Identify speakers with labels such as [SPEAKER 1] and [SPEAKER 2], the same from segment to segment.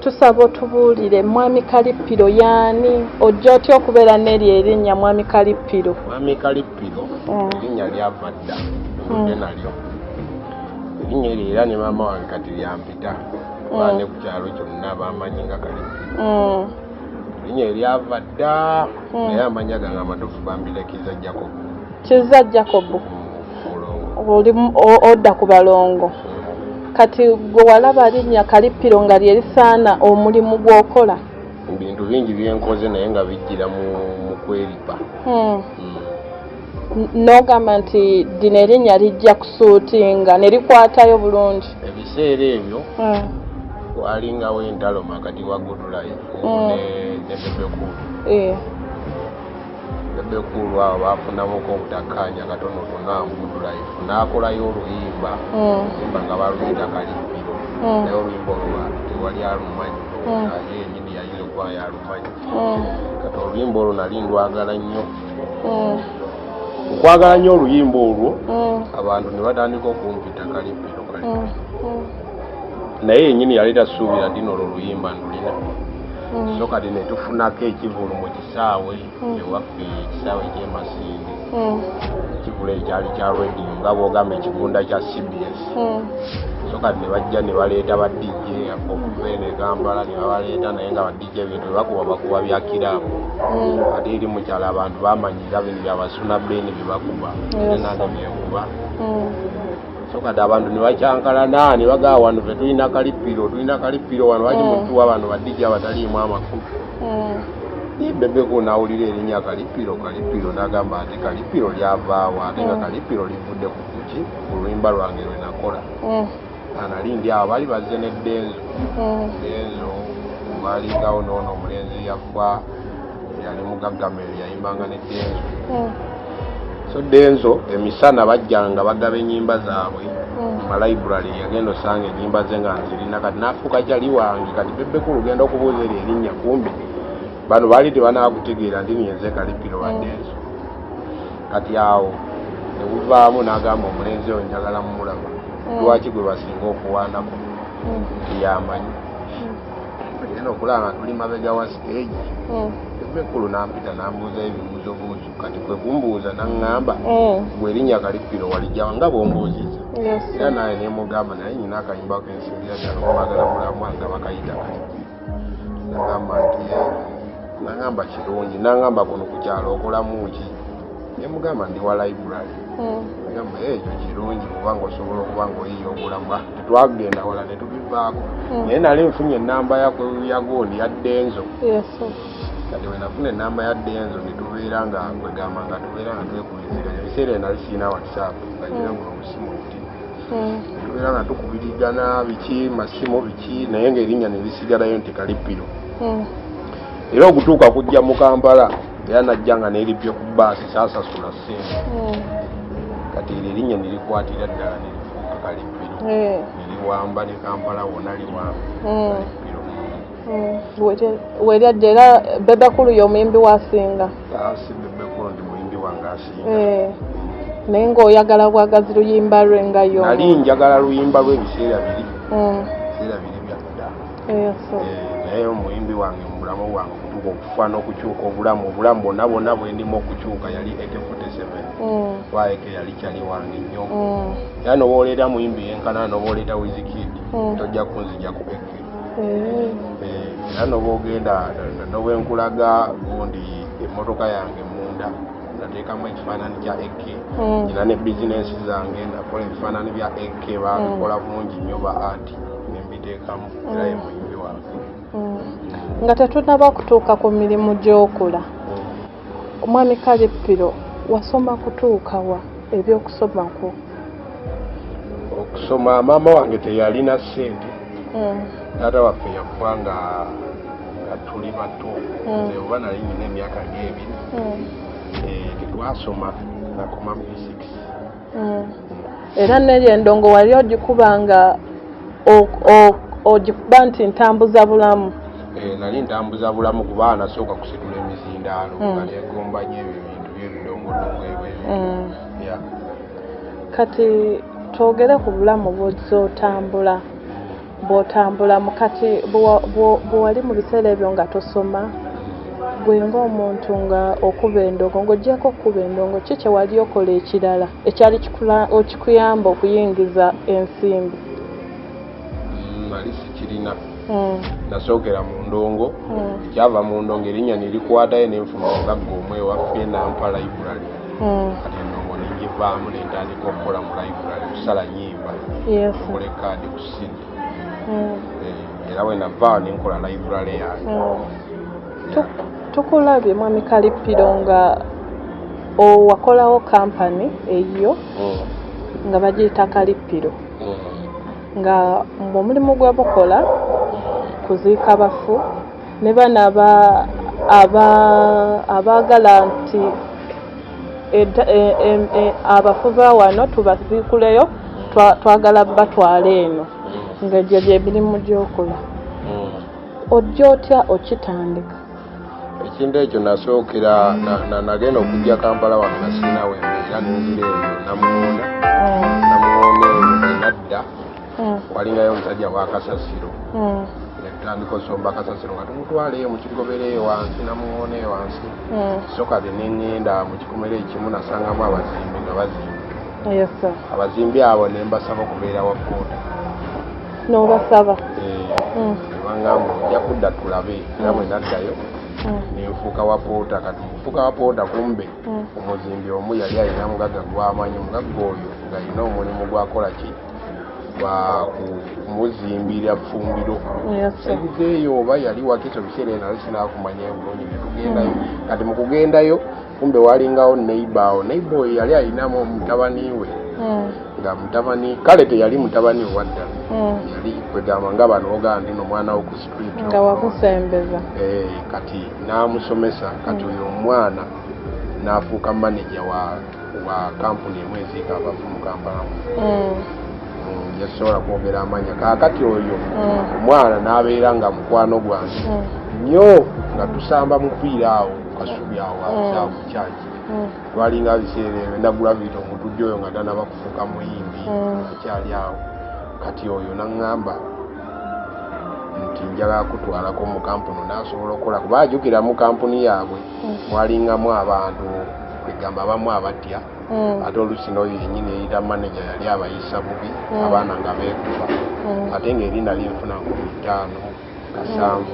[SPEAKER 1] Tusaba otubuulire Mwami Kalippiro y'ani? Ojja otya okubeera n'eryo erinnya Mwami Kalippiro?
[SPEAKER 2] Mwami Kalippiro erinnya lyava dda, nvudde nalyo. Erinnya eryo era ne maama wange kati lyampita, kuba ne ku kyalo kyonna bamanyi nga Kalippiro. Erinnya eryo lyava dda, naye amannya gange amatuufu bampita Kizza Jacob.
[SPEAKER 1] Kizza Jacob?
[SPEAKER 2] Mulongo.
[SPEAKER 1] Odda ku balongo. Kati gwe walaba linnya Kalippiro nga lye lisaana omulimu gw'okola?
[SPEAKER 2] Ebintu bingi bye nkoze naye nga bijjira mu kweripa.
[SPEAKER 1] N'ogamba nti lino erinnya lijja kusuutinga ne likwatayo bulungi.
[SPEAKER 2] Ebiseera ebyo walingawo entalo makati wa Good Life ne Bebe Cool. Bebe Cool abo bafunamuko obutakkaanya katonotono awo, Good Life n'akolayo oluyimba, oluyimba nga baluyita Kalippiro, naye oluyimba olwo tewali alumanyi, ye yennyini yayinza okuba yalumanyi. Kati oluyimba olwo nali ndwagala nnyo, okwagala nnyo oluyimba olwo, abantu ne batandika okumpita Kalippiro, Kalippiro, naye yennyini yali tasuubira nti nolwo oluyimba ndulina. So kati ne tufunako ekivulu mu kisaawe ewaffe, ekisaawe ky'emasindi. Ekivulu ekyo kyali kya radio, nga bwogamba ekigunda kya CBS. So kati ne bajja ne baleeta ba DJ okuva eno e Kampala, ne babaleeta, naye nga ba DJ ebintu bye bakuba bakuba bya kiraabu, ate eri mu kyalo abantu bamanyira bino byabasuna beni bye bakuba, ate nange byenkuba. So kati abantu ne bakyankalana ne bagamba, "Wano fe tulina Kalippiro, tulina Kalippiro wano, lwaki mutuwa bano ba DJ abataliimu amakulu?" Bebe Cool n'awulira erinnya Kalippiro, Kalippiro, n'agamba ate Kalippiro lyavaawo, ate nga Kalippiro livudde ku kuki? Ku luyimba lwange lwe nakola. Nali ndi awo, baali bazze ne Denzo. Denzo balingawo noono omulenzi yafa, yali mugaggameri, yayimbanga ne Denzo. So Denzo emisana bajjanga bagaba ennyimba zaabwe mu library, yagenda osanga ennyimba ze nga nzirina. Kati nafuuka kyali wange. Kati Bebe Cool genda okubuuza eryo erinnya, kumbe bano baali tebanakutegeera nti niyenze Kalippiro wa Denzo. Kati awo nebuvaamu n'agamba, "Omulenzi oyo njagala mumulaba, lwaki gwe basinga okuwaanako tiyamanyi?" Agenda okulaba nga tuli mabega wa stage, Bebe Cool nampita nambuuza ebibuuzo buuzo. Kati kwe kumbuuza naŋŋamba, "Gwe erinnya Kalippiro walijjawa?" Nga bwombuuziza. Era naye nemugamba, naye nyina akayimba kensingira ddala okwagala bulamu nga bakayita Kalippiro. Nagamba nti, nagamba kirungi, nagamba, "Kuno ku kyalo okolamu ki?" Nemugamba, "Ndi wa library." Nagamba, "Ekyo kirungi kubanga osobola okuba nga oyiya obulamu." Ah, tetwagenda wala ne tubivaako, naye nali nfunye enamba ya gundi ya Denzo. Kati bwe nafuna enamba ya Denzo ne tubeera nga kwegamba nga tubeera nga twekubiziganya. Ebiseera ebyo nali sirina WhatsApp, nga nyina buno obusimu obuti, tubeera nga tukubirigana biki masimu biki, naye ngaerinnya ne lisigalayo nti Kalippiro. Era okutuuka kujja mu Kampala, era najja nga neerippye ku baasi, saasasula ssente. Kati eryo erinnya ne likwatira ddala ne lifuuka Kalippiro, ne liwamba ne Kampala wonna liwamba, Kalippiro.
[SPEAKER 1] Weryajja era Bebe Cool y'omuyimbi wasinga?
[SPEAKER 2] Si Bebe Cool ndi muyimbi wange asinga.
[SPEAKER 1] Naye ng'oyagala bwagazi luyimba lwe nga yo?
[SPEAKER 2] Nali njagala luyimba lw'ebiseera biri, biseera biri byadda. Naye omuyimbi wange mu bulamu bwange okutuuka okufa n'okukyuka obulamu, obulamu bwonna bwonna bwendimu okukyuka, yali AK47. Kuba AK yali kyali wange nnyo, era noba oleeta muyimbi yenkana, noba oleeta Wizkid, tojja kunzija ku AK. Era noba ogenda nobwenkulaga gundi emmotoka yange munda nateekamu ekifaananyi kya AK. Nina ne bizinensi zange nakola ebifaananyi bya AK, babikola bulungi nnyo ba art, nembiteekamu, era ye muyimbi wange.
[SPEAKER 1] Nga tetunaba kutuuka ku mirimu gy'okola, Omwami Kalippiro, wasoma kutuuka wa ebyokusoma kwo?
[SPEAKER 2] Okusoma, maama wange teyalina ssente. Taata waffe yafa nga tuli bato. Nze oba nali nyina emyaka ng'ebiri. Tetwasoma, nakoma mu P6.
[SPEAKER 1] Era neryo endongo wali ogikuba nga ogikuba nti ntambuza bulamu?
[SPEAKER 2] Nali ntambuza bulamu, kuba nasooka kusitula emizindaalo, nga negomba nnyo ebyo ebintu byebidongodongo ebyo ebintu. Yeah.
[SPEAKER 1] Kati twogere ku bulamu bw'ozze otambula. Bw'otambula mukati bwe wali mu biseera ebyo nga tosoma, gwe ng'omuntu nga okuba endongo, ng'oggyeko okuba endongo, ki kye wali okola ekirala ekyali okikuyamba okuyingiza ensimbi?
[SPEAKER 2] Nali sikirina. Nasookera mu ndongo, ekyava mu ndongo erinnya ne likwatayo ne nfuna omugagga omu ewaffe n'ampa library. Kati endongo ne ngivaamu ne ntandika okukola mu library, kusala nnyimba, okola ekaadi ku CD. Era bwe navaawo ne nkola library yange.
[SPEAKER 1] Tukulabye Mwami Kalippiro nga owakolawo kampani eyo nga bagiyita Kalippiro, nga omulimu gwe bukola kuziika bafu ne bano abaagala nti abafu ba wano tubaziikuleyo, twagala batwale eno, nga egyo gyemirimu gy'okola. Ojja otya okitandika?
[SPEAKER 2] Ekintu ekyo nasookera nagenda okujja Kampala wano nga sirina we mbeera, nenzira eyo Namuŋoona. Namuŋoona eyo enadda walingayo omusajja wa kasasiro, netutandika osomba kasasiro nga tumutwala eyo mu kigobero eyo wansi, Namuŋoona eyo wansi. So kati neŋŋenda mu kikomero ekimu nasangamu abazimbi nga bazimba. Abazimbi abo ne mbasaba okubeera wa ppooda.
[SPEAKER 1] N'obasaba?
[SPEAKER 2] Nebangamba ojja kudda tulabe. Era bwe naddayo nenfuuka wa ppoota. Kati mukufuuka wa ppoota kumbe omuzimbi omu yali alina mugagga gw'amanyi, mugagga oyo ng'alina omulimu gwakola ki, gwa kumuzimbira ffumbiro. Eyo oba yali Wakiso biseera ebyo nali sinaakumanyayo bulungi, ne tugendayo. Kati mu kugendayo kumbe walingawo neighbor awo. Neighbor oyo yali alinamu mutabani we, nga mutabani kale teyali mutabani we waddala, yali kwegamba nga bano ogamba nti nomwana wo ku street
[SPEAKER 1] nga wakusembeza.
[SPEAKER 2] Kati n'amusomesa. Kati oyo omwana n'afuuka manager wa kampuni emu eziika abafu mu Kampala. Yasobola kwogera amanya. Kaakati oyo omwana n'abeera nga mukwano gwange nnyo, nga tusamba mupiira awo Kasubi awo wansi awo ku kyaki. Twalinga biseera ebyo nagula vita omutujju oyo nga tanaba kufuuka muyimbi, akyali awo. Kati oyo naŋŋamba nti njagala kutwalako mu kampuni n'asobola okukola, kuba ajjukira mu kampuni yaabwe mwalingamu abantu kwegamba abamu abatya, ate oluusi n'oyo yennyini eyita manager yali abayisa bubi, abaana nga beekuba, ate ng'eri nali nfuna 5,000 7,000.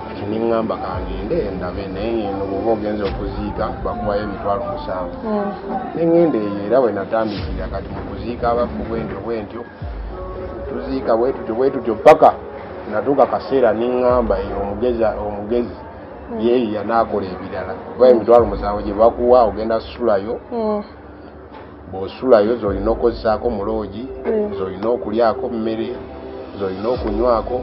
[SPEAKER 2] Kati neŋŋamba kangende ndabe, naye ngendo bw'oba ogenza okuziika bakuwayo 700,000. Neŋŋenda eyo era bwe natandikira kati mu kuziika abafu bwentyo bwentyo, tuziika bwe tutyo bwe tutyo paka natuuka kaseera neŋŋamba eyo omugezi omugezi yeeyiya n'akola ebirala, kuba 700,000 gye bakuwa ogenda sulayo, bw'osulayo z'olina okukozesaako mu loogi, z'olina okulyako mmere, z'olina okunywako,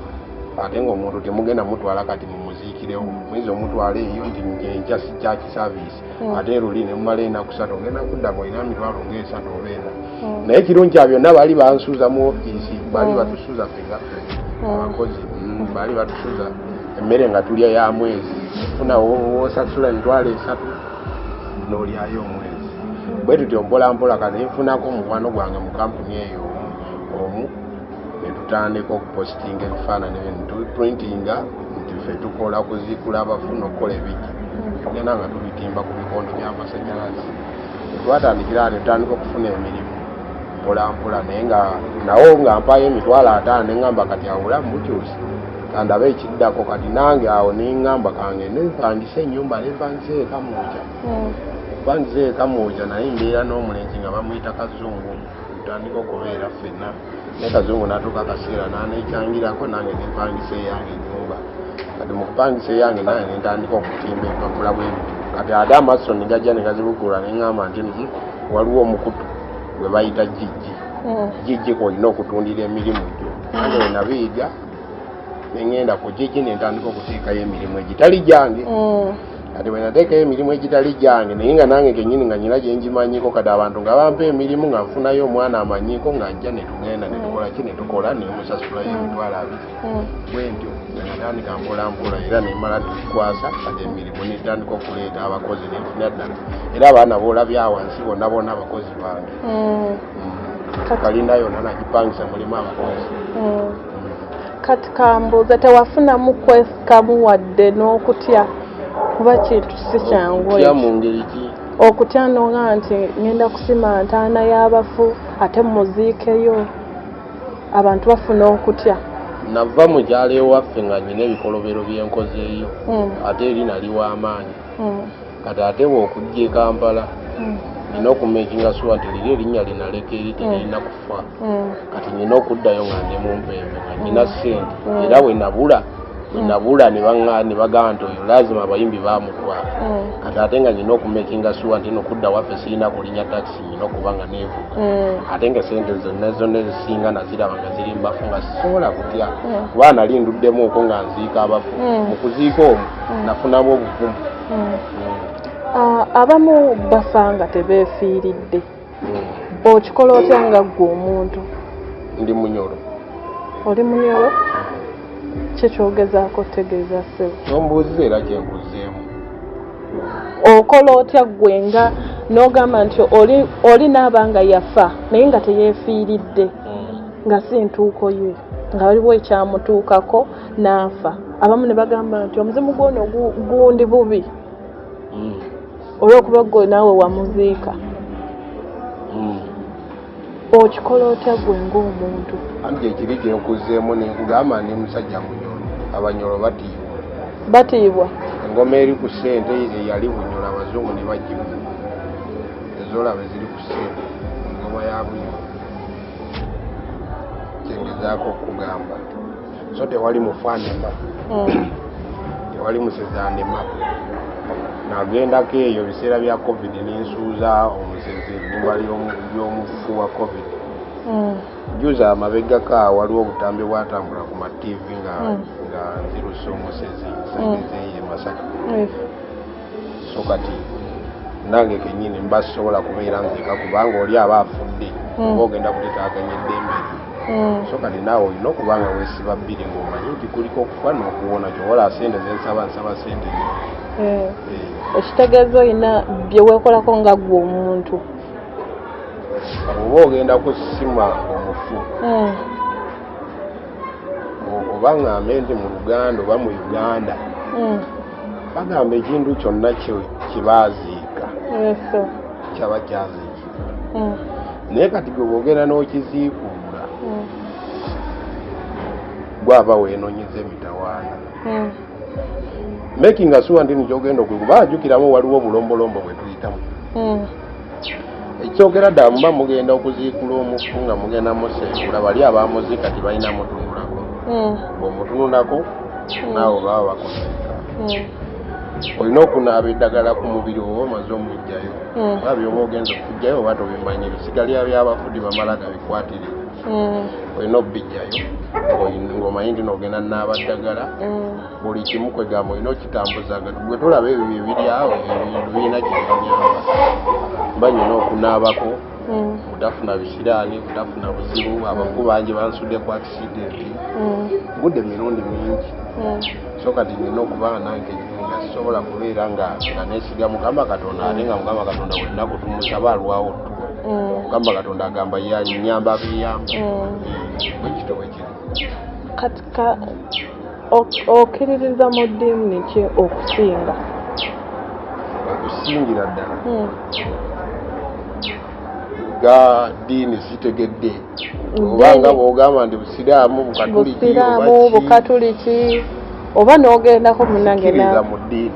[SPEAKER 2] ate ng'omuntu temugenda mutwala kati mumuziikirewo, muyinza omutwala eyo nti enkya church service, ate luli ne mumala enaku 3, ogenda kudda ng'olina 300,000 oba 400. Naye ekirungi kya byonna baali bansuuza mu ofiisi, baali batusuuza ffe nga ffe abakozi, baali batusuuza emmere nga tulya ya mwezi, funa wosasula 30,000 n'olyayo omwezi. Bwe tutyo mpola mpola kati nfunako omukwano gwange mu kampuni eyo omu, ne tutandika okupositinga ebifaananyi ebyo, ne tuprintinga nti ffe tukola kuziikula abafu n'okukola ebijja, tugenda nga tubitimba ku bikondo by'amasanyalaze. Twatandikira awo ne tutandika okufuna emirimu mpola mpola, naye nga nawo nga mpayo 50,000. Ne ŋŋamba kati awo obulamu bukyuse, kandabe ekiddako. Kati nange awo ne ŋŋamba kangende mpangise ennyumba, ne mpangisa e Kamwokya. Mpangisa e Kamwokya, naye mbeera n'omulenzi nga bamuyita Kazungu, tutandika okubeera ffenna, naye Kazungu n'atuuka akaseera n'aneekyangirako, nange ne mpangisa eyange ennyumba. Kati mu kupangisa eyange nange ne ntandika okutimba empapula bwe bityo. Kati ate amaaso ne gajja ne gazibukula, ne ŋŋamba nti waliwo omukutu gwe bayita Jiji. Jiji kw'olina okutundira emirimu gyo. Nange bwe nabiyiga ne ŋŋenda ku Jiji ne ntandika okuteekayo emirimu egitali gyange. Kati bwe nateekayo emirimu egitali gyange, naye nga nange kennyini nga nyina gye ngimanyiko, kati abantu nga bampa emirimu, nga nfunayo omwana amanyiiko ng'ajja ne tugenda ne tukola ki, ne tukola, ne musasulayo 20,000. Bwe ntyo nga natandika mpola mpola, era nemala nebikwasa. Kati emirimu netandika okuleeta abakozi, nenfuna ddala, era abaana boolabye awo wansi bonna bonna abakozi bange. Kalina yonna nagipangisa, mulimu abakozi.
[SPEAKER 1] Kati kambuuza, tewafunamu kwesikamu wadde n'okutya, kuba kintu si kyangu
[SPEAKER 2] Okutya
[SPEAKER 1] ekyo.
[SPEAKER 2] mu ngeri ki?
[SPEAKER 1] Okutya noga nti ngenda kusima ntaana y'abafu ate muziikeyo, abantu bafuna okutya.
[SPEAKER 2] Nava mu kyalo ewaffe nga nyina ebikolobero byenkozeeyo, ate eri nali w'amaanyi. Kati ate bw'okujja e Kampala, nina okumakinga sure nti liri erinnya linaleka eri teririna kufa. Kati nina okuddayo nga ndi mu mpembe, nga nina ssente. Era bwe nabula ne bagamba nti oyo lazima abayimbi bamutwala. Kati ate nga nina okumakinga sure nti nokudda waffe sirina kulinnya takisi, nina okuba nga neevuga. Ate nga sente zonna zonna ezisinga naziraba nga ziri mbafu, nga sisobola kutya, kuba nali nduddemuuko nga nziika abafu. Mu kuziika omwo nafunamu obuvumu.
[SPEAKER 1] Ah, abamu bafa nga tebeefiiridde. Okikola otya nga ggwe omuntu?
[SPEAKER 2] Ndi munyolo.
[SPEAKER 1] Oli munyolo? Kikyogezaako otegeeza, ssebo?
[SPEAKER 2] Nombuuziza era kyenkuzeemu.
[SPEAKER 1] Okola otya ggwe nga n'ogamba nti oli naaba nga yafa naye nga teyeefiiridde, nga si ntuuko ye, nga waliwo ekyamutuukako n'afa? Abamu ne bagamba nti omuzimu gwono gundi bubi olw'okuba gwe naawe wamuziika. Okikola otya gwe ng'omuntu?
[SPEAKER 2] Anti ekiri kyenkuzeemu nenkugamba, ndi musajja munyolo, abanyolo batiibwa.
[SPEAKER 1] Batiibwa.
[SPEAKER 2] Engoma eri ku ssente eyali Bunyolo, abazungu ne bagibu ezolaba eziri ku ssente, engoma ya Bunyolo, kyengezaako okugamba. So tewali mufaanema, tewali musezandema. Nagendako eyo biseera bya COVID, nensuuza omusezi eggumba ly'omufu wa COVID. Juza amabegako awo waliwo obutambi bwatambula ku ma TV nga nga nzirusa omusezi side zeeyo e Masaka. So kati nange kenyini mba sisobola kubeera nzeka, kubanga oli aba afudde, oba ogenda kuteteaganya eddembe lye. So kati naawe olina okuba nga weesiba bbiri, ng'omanyi nti kuliko okufa n'okuwona. Kyobola sente zensaba, nsaba sente nyingi. Eh.
[SPEAKER 1] Ekitegeeza olina bye weekolako nga ggwe omuntu.
[SPEAKER 2] Oba ogenda kusima omufu, oba ŋŋambe nti mu Luganda oba mu Uganda, bagamba ekintu kyonna kye baaziika kyaba kyaziikibwa. Naye kati gwe bwogenda n'okiziikuula, gwaba weenoonyeza emitawaana. Making sure nti nikyogenda okuba ajjukiramu, waliwo obulombolombo bwe tuyitamu. Ekisookera ddala, muba mugenda okuziikula omufu, nga mugenda museekula, bali abamuziika tebalina mutunulako. Bw'omutunulako naawe baba bakuziika. Olina okunaaba eddagala ku mubiri oba omaze omugjayo, oba byoba ogenza okugjayo oba tobimanyi, ebisigalira by'abafu tebamala gabikwatirira. Olina obijjayo ng'omanyi nti nogenda naaba ddagala. Buli kimu kwegamba olina okitambuza. Gwe tolaba ebyo byebiri awo, ebintu birina kyebinyamba. Mba nyina okunaabako butafuna bisiraani, butafuna buzibu. Abafu bangi bansudde ku accident, gudde emirundi mingi. So kati nina okuba nga nange nga sisobola kubeera nga nesiga Mukama Katonda, ate nga Mukama Katonda buli lunaku tumusaba alwawo ttuwa. Mukama Katonda agamba yanyamba biyamba. Bwekito bwekiri.
[SPEAKER 1] Kati ka okkiririza mu ddiini ki okusinga?
[SPEAKER 2] Okusingira ddala ga ddiini sitegedde, oba nga bwogamba nti Busiraamu, Bukatuliki?
[SPEAKER 1] Busiraamu.
[SPEAKER 2] Oba ki?
[SPEAKER 1] Bukatuliki, oba n'ogendako munange.
[SPEAKER 2] Zikiriza mu ddiini.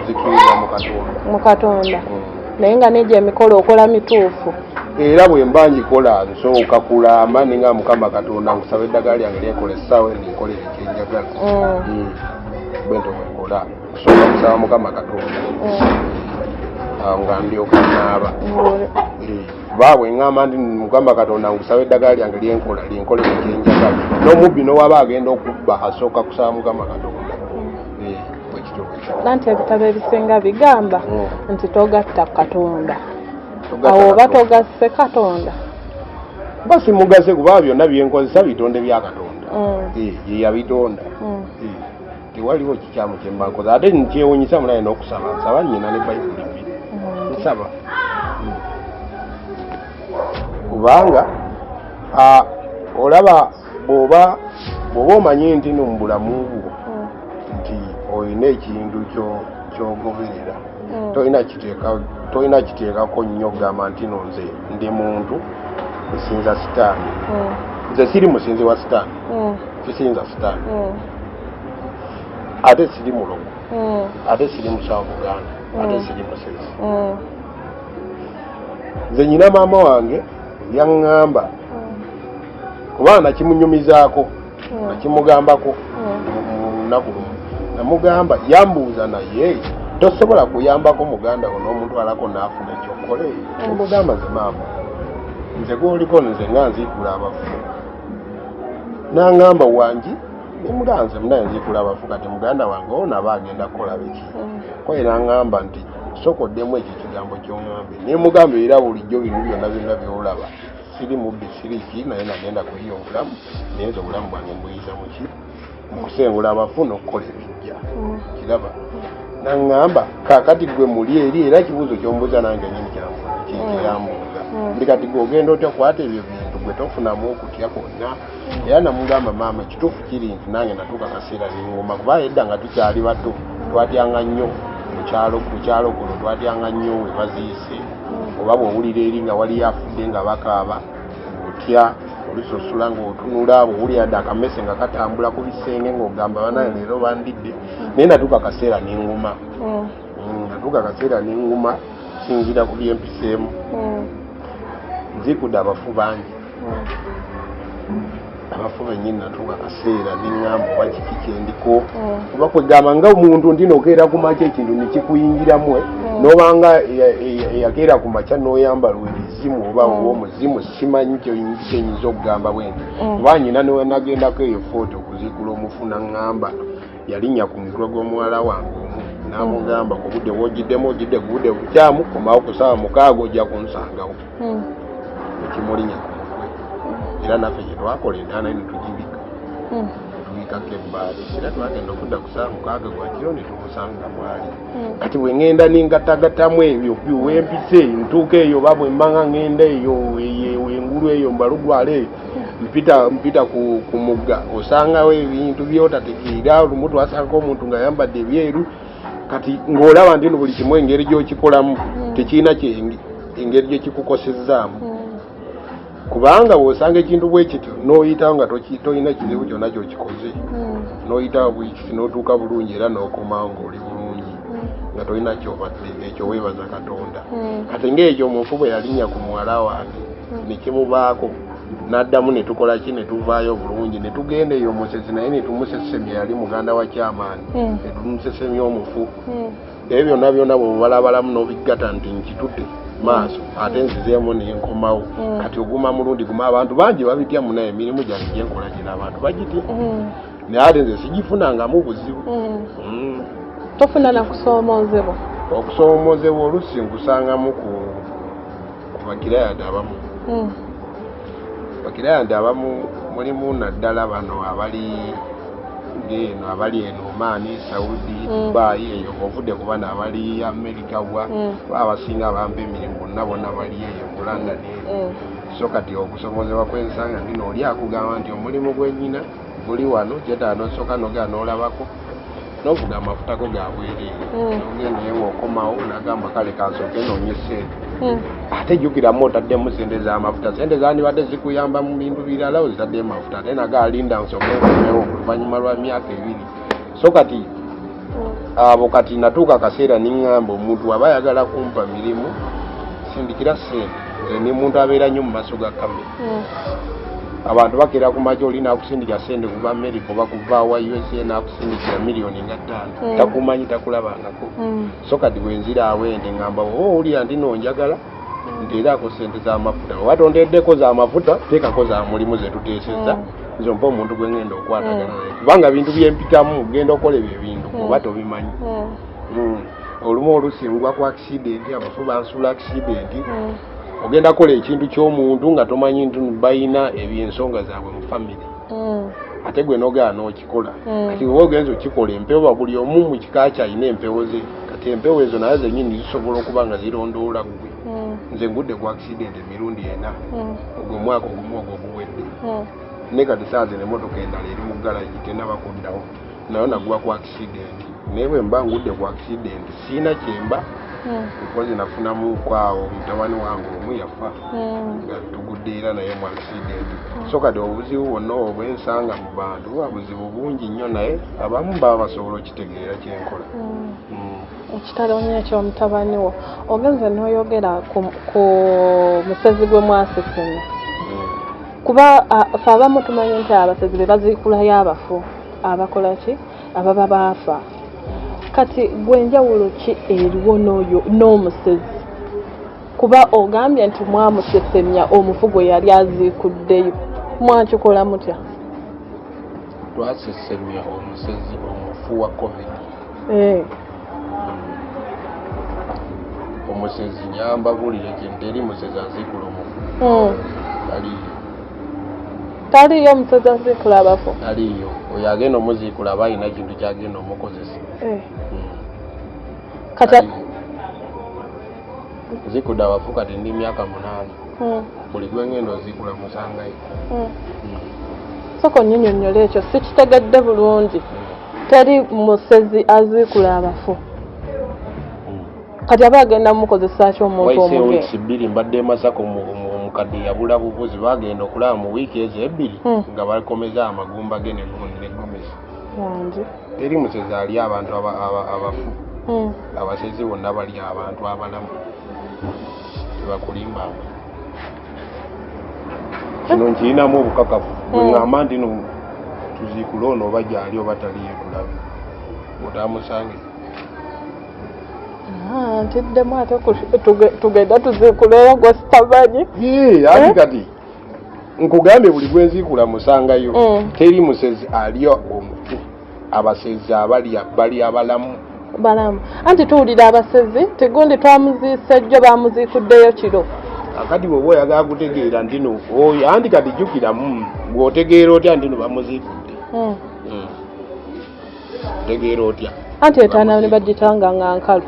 [SPEAKER 2] Zikiriza mu Katonda.
[SPEAKER 1] Mu Katonda. Naye nga negyo emikolo okola mituufu?
[SPEAKER 2] Era bwe mba ngikola, nsooka kulamba ninga Mukama Katonda, nkusaba eddagala lyange lyenkola essaawa eno nkolere kyenjagala. Bwentyo bwenkola, kusooka kusaba Mukama Katonda, awo nga ndyoka naaba. Kuba bwe ŋŋamba nti Mukama Katonda nkusaba eddagala lyange lyenkola linkolere kyenjagala, n'omubbi n'owaba agenda okubba asooka kusaba Mukama Katonda. Bwekityo bwekiri.
[SPEAKER 1] Anti ebitabo ebisinga bigamba nti togatta Katonda.
[SPEAKER 2] Togatta
[SPEAKER 1] Awo oba
[SPEAKER 2] Katonda.
[SPEAKER 1] togasse Katonda.
[SPEAKER 2] Kuba simugase, kuba byonna byenkozesa bitonde bya Katonda. Eh, ye yabitonda. Eh, tewaliwo kikyamu kyemba nkoze. Ate nkyewunyisa mulaye n'okusaba nsaba, nyina ne Bayibuli bbiri. Nsaba kubanga olaba bw'oba Bw'oba omanyi nti no mu bulamu bwo nti olina ekintu ky'ogoberera, tolina kiteekako nnyo kugamba nti no nze ndi muntu nsinza sitaani. Nze siri musinzi wa sitaani, sisinza sitaani, ate siri mulogo, ate siri musawo Buganda, ate siri musezi. Nze nyina maama wange yaŋŋamba, kubanga nakimunyumizaako, nakimugambako mu lunaku lumu, namugamba, yambuuza, naye tosobola kuyambako muganda wo n'omutwalako n'afuna ekyokukola eyo? Nemugamba, nze maama, nze gwoliko nze nga nziikula abafu. N'aŋŋamba, wangi? Nemugamba, nze munaye nziikula abafu, kati muganda wange ono aba agenda kukola biki? Koye n'aŋŋamba nti sooka oddemu ekyo ekigambo ky'oŋŋambye. Nemugamba, era bulijjo bino byonna byonna by'olaba, siri mubbi, siri ki, naye nagenda kuyiya obulamu, naye nze obulamu bwange mbuyiza muki? Mu kusengula abafu n'okukola ebijja. Kiraba naŋŋamba, kaakati gwe muli eri, era ekibuuzo kyombuuza nange nyini kyeyambuuza nti kati gwe ogenda otya kwata ebyo bintu, gwe tofunamu okutya kwonna? Era namugamba, maama, ekituufu kiri nti nange natuuka kaseera ninguma, kuba edda nga tukyali bato twatyanga nnyo ku kyalo kuno, twatyanga nnyo we baziise, oba bw'owulira eri nga waliyo afudde nga bakaaba, otya, olusi osula ng'otunula, bw'owulira dde akamese nga katambula ku bisenge ng'ogamba, banaye leero bandidde. Naye natuuka kaseera ninguma. Natuuka kaseera ninguma sinzira ku byempiseemu. Nziikudde abafu bangi, abafu bennyini. Natuuka kaseera neŋŋamba, oba kiki kyendiko? Oba kwegamba nga omuntu nti nokeera ku makya ekintu nekikuyingiramu, nobanga eyakeera ku makya n'oyambala ebizimu oba oba omuzimu, simanyi kyenyinza okugamba bwenti. Kuba nyina nagendako eyo Fort okuziikula omufu, naŋŋamba yalinnya ku mutwe gw'omuwala wange omu n'amugamba, ku budde bwogiddemu ogidde ku budde bukyamu, komawo ku ssaawa 6 ojja kunsangawo. Ekimulinnya ku mutwe, era naffe kye twakola, entaana ne tugibika, netubikako ebbaati, era twagenda okudda ku ssaawa 6 gwa kiro ne tumusanga mwali. Kati bwe ŋŋenda ningattagattamu ebyo wempise ntuuka eyo, oba bwe mbanga ŋŋenda eyo engulu eyo mbalugwala eyo, mpita ku mugga, osangawo ebintu byotategeera. Olumu twasangako omuntu ng'ayambadde ebyeru, kati ng'olaba nti no buli kimu engeri gy'okikolamu tekirina engeri gyekikukosezaamu, kubanga bw'osanga ekintu bwe kityo n'oyitawo nga tolina kizibu kyonna kyokikoze, n'oyitawo bwikisi n'otuuka bulungi, era n'okomawo ng'oli bulungi nga tolina kyobadde, ekyo weebaza Katonda. Kati ng'ekyo omufu bwe yalinnya ku muwala wange nekimubaako, n'addamu ne tukola ki, ne tuvaayo bulungi ne tugenda eyo omusesi, naye ne tumusesemya, yali muganda wa kyamaani, ne tumusesemya omufu. Ebyo byonna byonna bwebubalabalamu n'obiggata nti nkitudde maaso, ate nzizeemu nenkomawo. Kati oguma mulundi guma, abantu bangi babitya munaye. Emirimu gyange gyenkola gino abantu bagitya, naye ate nze sigifunangamu buzibu.
[SPEAKER 1] Tofuna na kusoomoozebwa?
[SPEAKER 2] Okusoomoozebwa oluusi nkusangamu ku bakirayadi abamu. Bakirayadi abamu mulimu naddala bano abali ng'eno, abali eno Oman, Saudi, Dubai eyo, ovudde ku bano abali America bwa abasinga abampa emirimu bonna bonna bali eyo mu London eyo. So kati okusoomoozebwa kwensanga ndino, oli akugamba nti omulimu gwenyina guli wano, kyetaaga nosooka nogenda n'olabako n'ovuga amafuta go ga bwereere, nogenda eyo ng'okomawo nagamba, kale kansooke noonye sente. Ate jjukiramu otaddemu sente z'amafuta, sente zandibadde zikuyamba mu bintu birala, ozitaddemu mafuta, ate naga alinda nsooke nkomewo oluvannyuma lwa myaka 2. So kati abo, kati natuuka akaseera niŋŋamba, omuntu aba ayagala kumpa mirimu, sindikira sente. Nze ni muntu abeera nnyo mu maaso ga kamera. Abantu bakeera ku makya, oli nakusindikira sente kuva America oba kuva wa USA, nakusindikira miliyoni nga 5. Takumanyi, takulabangako. So kati bwenzira awo ente ŋŋamba, oba owulira nti nonjagala, nteerako sente z'amafuta, oba tonteddeko z'amafuta, teekako za mulimu zetuteesezza. Nze mpa omuntu gwe ngenda okukwatagana naye, kubanga bintu byempitamu genda okukola ebyo ebintu oba tobimanyi. Olumu olusi ngwa ku accident, abafu bansuula accident. Ogenda kukola ekintu ky'omuntu nga tomanyi nti balina ebyensonga zaabwe mu famire, ate gwe nogenda n'okikola. Kati oba ogenza okikola, empewo, buli omu mu kika kye alina empewo ze. Kati empewo ezo naye zennyini zisobola okuba nga zirondoola ggwe. Nze ngudde ku accident emirundi 4 ogwo omwaka ogumu ogwo oguwedde. Ne kati saa zino emmotoka endala eri mu garagi tennaba kuddawo, nayo nagwa ku accident. Naye bwe mba ngudde ku accident siina kyemba mpozi nafunamuko awo mutabani wange omu yafa nga tugudde era naye mu accident. So kati obuzibu bwonna obwo bwensanga mu bantu buba buzibu bungi nnyo, naye abamu baba basobola okitegeera kyenkola.
[SPEAKER 1] Ekitalo nnyo ekyomutabani wo. Ogenze n'oyogera ku musezi gwe mwasesemya, kuba ffe abamu tumanyi nti abasezi be baziikulayo abafu, abakola ki, ababa baafa. Kati gwe enjawulo ki eriwo n'oyo n'omusezi? Kuba ogambye nti mwamusesemya omufu gwe yali aziikuddeyo, mwakikola mutya?
[SPEAKER 2] Twasesemya omusezi omufu wa COVID. Omusezi nyamba bulire kintu, teri musezi aziikula omufu. Taliiyo.
[SPEAKER 1] Taliiyo omusezi aziikula abafu?
[SPEAKER 2] Taliiyo. Oyo agenda omuziikula aba alina kintu kyagenda omukozesa.
[SPEAKER 1] Kati
[SPEAKER 2] Nziikudde abafu kati ndi myaka 8. Buli gwengenda oziikula musangayo.
[SPEAKER 1] Sooka onnyinyonnyola ekyo, sikitegedde bulungi. Teri musezi aziikula abafu, kati aba agenda mumukozesa ki omuntu
[SPEAKER 2] Wayiseewo
[SPEAKER 1] omuge?
[SPEAKER 2] wiiki 2 mbadde e Masaka, omukadde yabula bubuzi. Bagenda okulaba mu wiiki ezo 2 nga bakomeza amagumba ge ne gomesi.
[SPEAKER 1] Wangi.
[SPEAKER 2] Teri musezi ali abantu abafu. Abasezi bonna bali abantu abalamu, tebakulimbanga. Kino nkirinamu obukakafu. Bwe ŋŋamba nti no tuziikule ono, oba gyali oba taliyo, tulabe otamusange.
[SPEAKER 1] Ah, ntiddemu ate tugenda tuziikuleyo gwe sitamanyi.
[SPEAKER 2] Ati kati nkugambye buli gwenziikula musangayo. Teri musezi alya omufu. Abasezi abalya bali abalamu.
[SPEAKER 1] Balamu. Anti tuwulira abasezi tigundi twamuziise jjo, bamuziikuddeyo kiro.
[SPEAKER 2] Akati bw'oba oyagala kutegeera nti no oyo, anti kati jjukiramu, bw'otegeera otya nti no bamuziikudde? Otegeera otya?
[SPEAKER 1] Anti etaana ne bagitanga nga nkalu.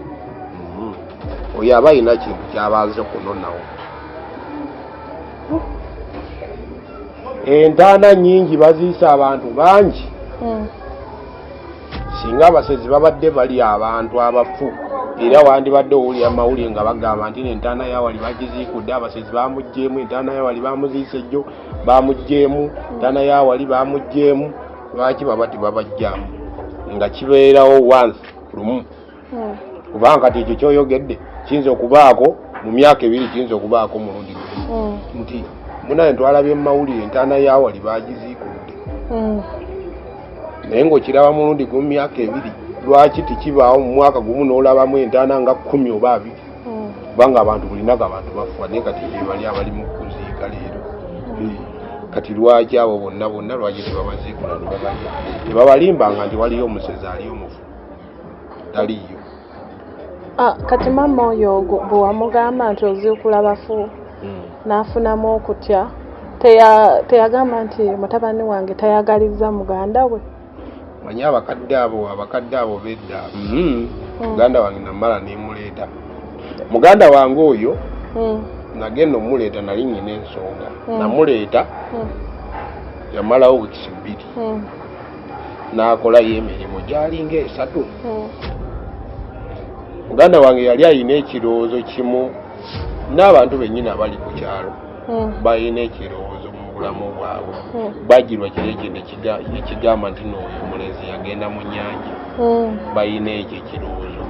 [SPEAKER 2] Oyo aba alina kintu kyabanze okunonawo. Entaana nnyingi baziisa abantu bangi. Singa abasezi babadde bali abantu abafu, era wandibadde owulira amawulire nga bagamba nti entaana yawali bagiziikudde, abasezi bamuggyemu, entaana yawali bamuziise jjo bamuggyemu, entaana yawali bamuggyemu. Lwaki baba tebabajjamu nga kibeerawo once lumu? Kubanga kati ekyo kyoyogedde kiyinza okubaako mu myaka 2, kiyinza okubaako mulundi gumu nti munaye twalabye mu mawulire entaana yawali bagiziikudde, naye ng'okiraba mulundi gumu myaka 2. Lwaki tekibaawo mu mwaka gumu n'olabamu entaana nga 10 oba 20? Kubanga abantu bulinaga abantu bafa, naye kati bali abali mu kuziika leero. Kati lwaki abo bonna bonna lwaki tebabaziikula ne babalya? Tebabalimbanga nti waliyo omusezi ali omufu, taliiyo.
[SPEAKER 1] Ah, kati maama oyo bwe wamugamba nti oziikula bafu n'afunamu okutya, teyagamba nti mutabani wange tayagalizza muganda we?
[SPEAKER 2] Manyi abakadde abo bedda. Muganda wange namala nemuleeta. Muganda wange oyo nagenda omuleeta, nali nyina ensonga. Namuleeta, yamalawo wiiki 2, n'akolayo emirimu gyalinga 3. Muganda wange yali alina ekirowoozo kimu, n'abantu bennyini abali ku kyalo balina ekirowoozo mu bulamu bwabwe. Bagirwa kiri ekintu ekigamba nti nooyo omulenzi yagenda mu nnyanja. Balina ekyo ekirowoozo.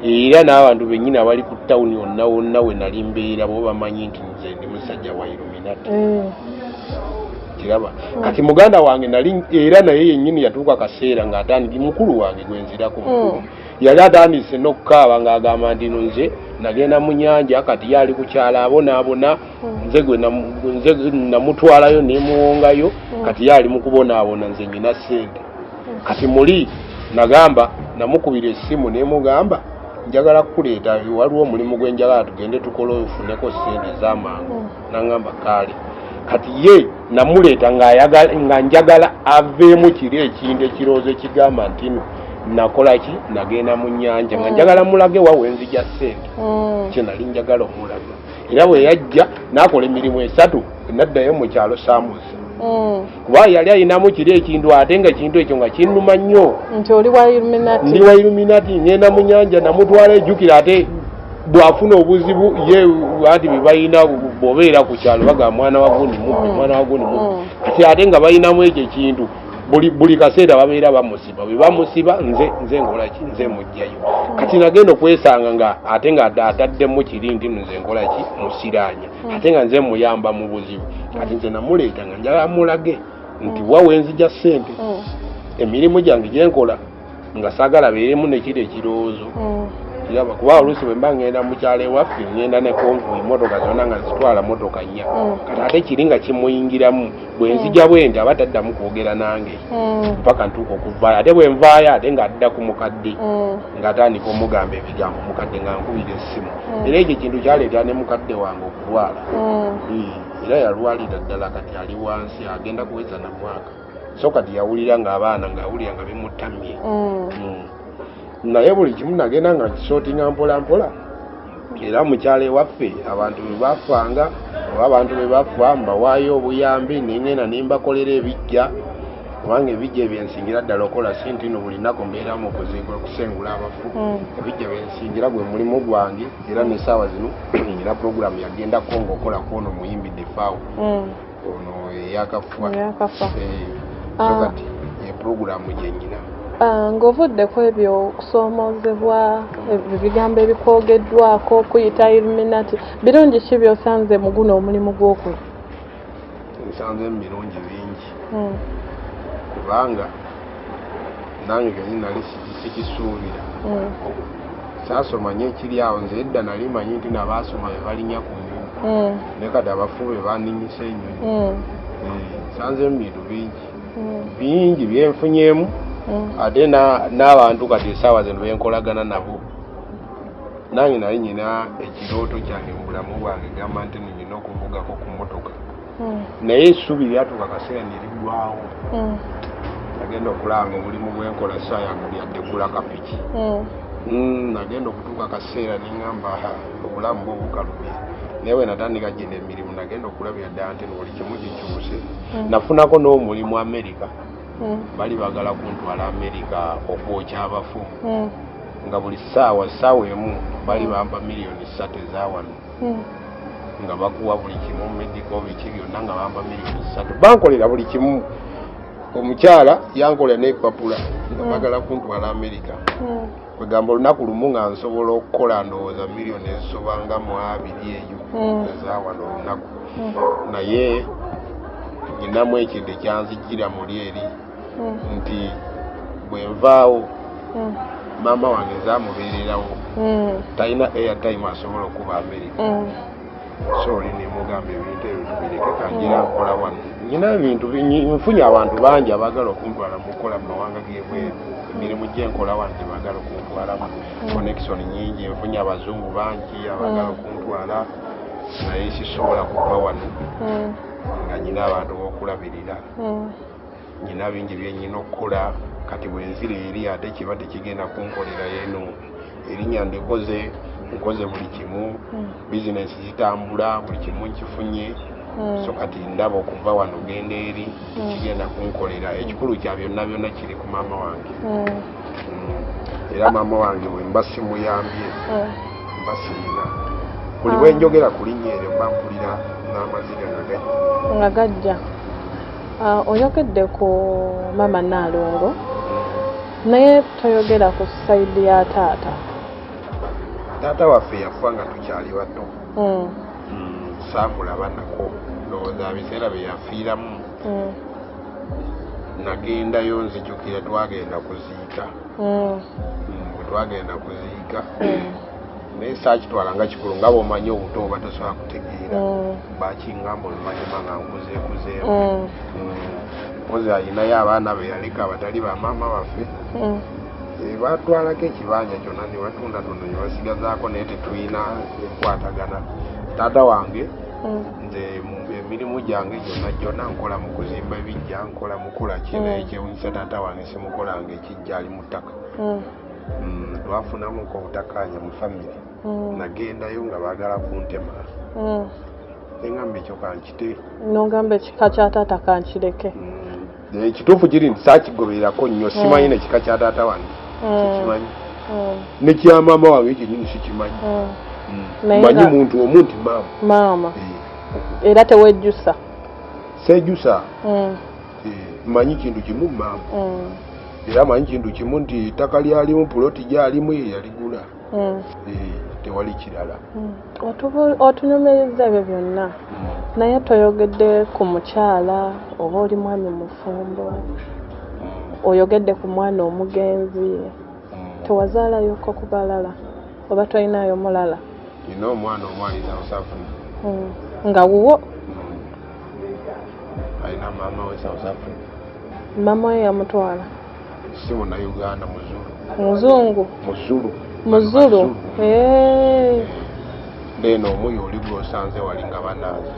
[SPEAKER 2] Era n'abantu bennyini abali ku tawuni wonna wonna we nali mbeera bo bamanyi nti nze ndi musajja wa Illuminati. Kiraba kati muganda wange nali era naye yennyini yatuuka akaseera ng'atandika, mukulu wange gwenzirako mukulu, yali atandise n'okukaaba ng'agamba nti no nze nagenda mu nnyanja, kati ye ali ku kyalo abonaabona, nze gwe nze namutwalayo nemuwongayo, kati ye ali mu kubonaabona, nze nyina ssente. Kati muli nagamba, namukubira essimu nemugamba, njagala kukuleeta, waliwo omulimu gwe njagala tugende tukole ofuneko ssente ez'amangu. Nangamba kaale. Kati ye namuleeta nga njagala aveemu kiri ekintu ekirowoozo ekigamba nti no nakola ki, nagenda mu nnyanja, nga njagala mulage wa wenzija ssente. Kye nali njagala omulaga. Era bwe yajja n'akola emirimu 3, naddayo mu kyalo saamuza. Kuba yali alinamu kiri ekintu, ate nga ekintu ekyo nga kinnuma nnyo.
[SPEAKER 1] Nti oli wa Illuminati.
[SPEAKER 2] Ndi wa Illuminati, ngenda mu nyanja namutwala ejjukira. Ate bw'afuna obuzibu ye anti bye balina, bw'obeera ku kyalo bagamba mwana wa gundi mubbi, mwana wa gundi mubbi. Kati ate nga balinamu ekyo ekintu, buli kaseera babeera bamusiba, bwe bamusiba nze nkola ki? Nze mugjayo. Kati nagenda okwesanga nga ate nga ataddemu kiri nti nze nkola ki? Musiraanya, ate nga nze muyamba mu buzibu. Kati nze namuleeta nga njagala mulage nti wa wenzija ssente, emirimu gyange gyenkola, nga saagala beeremu nekiri ekirowoozo. Kiraba kuba oluusi bwe mba ngenda mu kyalo ewaffe, ngenda ne convoy, motoka zonna nga zitwala motoka nnya. Kati ate kiri nga kimuyingiramu, bwe nzija bwe nti aba taddamu kwogera nange mpaka ntuuka okuvaayo. Ate bwe nvaayo, ate ng'adda ku mukadde, ng'atandika omugamba ebigambo, mukadde nga nkubira essimu. Era ekyo ekintu kyaleetera ne mukadde wange okulwala. Era yalwalira ddala, kati ali wansi agenda kuweza na mwaka. So kati yawulira ng'abaana ng'awulira nga bimutamye. Naye buli kimu nagenda nga nkisortinga mpola mpola. Era mukyalo ewaffe abantu bwe bafanga oba abantu bwe bafa, mbawaayo obuyambi, nengenda nembakolera ebijja, kubanga ebijja ebyensingira ddala okola si nti no buli nnaku mbeera mu kuziikula, okusengula abafu. Ebijja byensingira gwe mulimu gwange. Era nesaawa zino nyina puroguramu yagendako ngaokola kwono muyimbi Defaawo ono eyakafa.
[SPEAKER 1] Eyakafa.
[SPEAKER 2] So kati ye puroguramu gyenyina.
[SPEAKER 1] Ng'ovudde ku ebyo okusoomoozebwa, ebigambo ebikwogeddwako, okuyita Illuminati, birungi ki by'osanze mu guno omulimu gw'okola?
[SPEAKER 2] Nsanze mu birungi bingi, kubanga nange kenyini nali sikisuubira. Saasoma nnyo ekiri awo. Nze edda nali manyi nti nabaasoma be balinnya ku nnyonyi, naye kati abafu be baninnyisa ennyonyi. Nsanzemu bintu bingi bingi byenfunyeemu. Ate n'abantu kati essaawa zino benkolagana nabo, nange nali nyina ekirooto kyange mu bulamu bwange, gamba nti nina okuvugako ku motoka, naye essuubi lyatuuka kaseera ne liggwawo. Nagenda okulaba nga omulimu gwenkola saayagulya ggula kapiki. Nagenda okutuuka kaseera neŋŋamba, "Ha, obulamu bwo bukalubye." Naye bwe natandika gino emirimu, nagenda okulabira ddala nti buli kimu kikyuse. Nafunako n'omulimu Amerika. Bali bagala kuntwala Amerika okwokya abafu, nga buli ssaawa, ssaawa emu bali bampa 3 miliyoni ezawano, nga bakuwa buli kimu, medical, biki byonna, nga bampa 3 miliyoni, bankolera buli kimu. Omukyala yankolera n'epapula nga bagala kuntwala Amerika. Kwegamba olunaku lumu nga nsobola okukola ndowooza miliyoni ezisoba nga mu abiri eyo ezawano olunaku. Naye nyinamu ekintu ekyanzijira muli eri nti bwe nvaawo, maama wange nzamubeererawo, talina airtime asobola okuba Amerika. So oli nemugamba ebintu ebyo tubireke, kangira nkola wano. Nyina ebintu nfunye abantu bangi abaagala okuntwala mukukola mu mawanga gebweru. Emirimu gyenkola wano gyebagala okuntwalamu, connection nyingi nfunye, abazungu bangi abaagala okuntwala, naye sisobola kuva wano nga nyina abantu b'okulabirira. Nyina bingi byenyina okukola. Kati bwenzira eri ate kiba tekigenda kunkolera. Eno erinnya ndikoze, nkoze buli kimu, bizinesi zitambula, buli kimu nkifunye. So kati ndaba okuva wano genda eri tekigenda kunkolera. Ekikulu kya byonna byonna kiri ku maama wange. Era maama wange bwe mba simuyambye, mba siina. Buli bwe njogera ku linnya eryo mba mpulira n'amaziga nga gajja.
[SPEAKER 1] Nga gajja. Oyogedde ku maama Naalongo, naye toyogera ku side ya taata.
[SPEAKER 2] Taata waffe yafa nga tukyali bato. Saamulaba nako. Ndowooza biseera bye yafiiramu nagendayo, nzijukira twagenda kuziika. Bwe twagenda kuziika, naye saakitwala nga kikulu, nga bw'omanyi obuto oba tosobola kutegeera. Bakiŋŋamba oluvannyuma nga nkuzeekuzeemu. Mpozi ayinayo abaana be yaleka abatali bamaama baffe. Batwalako ekibanja kyonna ne batundatunda ne basigazaako, naye tetulina enkwatagana. Taata wange, nze emirimu gyange gyonna gyonna nkola mu kuzimba ebijja, nkola mukola ki, naye kyewunyisa taata wange simukolanga ekijja, ali mu ttaka. Twafunamuko obutakkaanya mu famire. Nagendayo nga baagala kuntema. Neŋŋamba ekyo kankite.
[SPEAKER 1] Nogamba ekika kya taata kankireke.
[SPEAKER 2] Ekituufu kiri nti saakigobererako nnyo, simanyi nekika kya taata wange, sikimanyi, nekya maama wange kyenyini sikimanyi. Manyi muntu omu nti maama.
[SPEAKER 1] Maama. Era tewejjusa?
[SPEAKER 2] Sejusa. Manyi kintu kimu, maama. Era manyi kintu kimu nti ettaka lyalimu, puloti gyalimu, ye yaligula. Tewali kirala.
[SPEAKER 1] Otunyumiriza ebyo byonna, naye toyogedde ku mukyala oba oli mwami mufumbo, oyogedde ku mwana omugenzi. Tewazaalayoko ku balala oba tolinayo mulala?
[SPEAKER 2] Nina omwana omu ali South Africa.
[SPEAKER 1] Nga wuwo?
[SPEAKER 2] Alina maama we South Africa.
[SPEAKER 1] Maama we yamutwala?
[SPEAKER 2] Si Munnayuganda, Muzulu.
[SPEAKER 1] Muzungu?
[SPEAKER 2] Muzulu.
[SPEAKER 1] Muzulu.
[SPEAKER 2] Then omuyo oli gwosanze wali nga banaaza.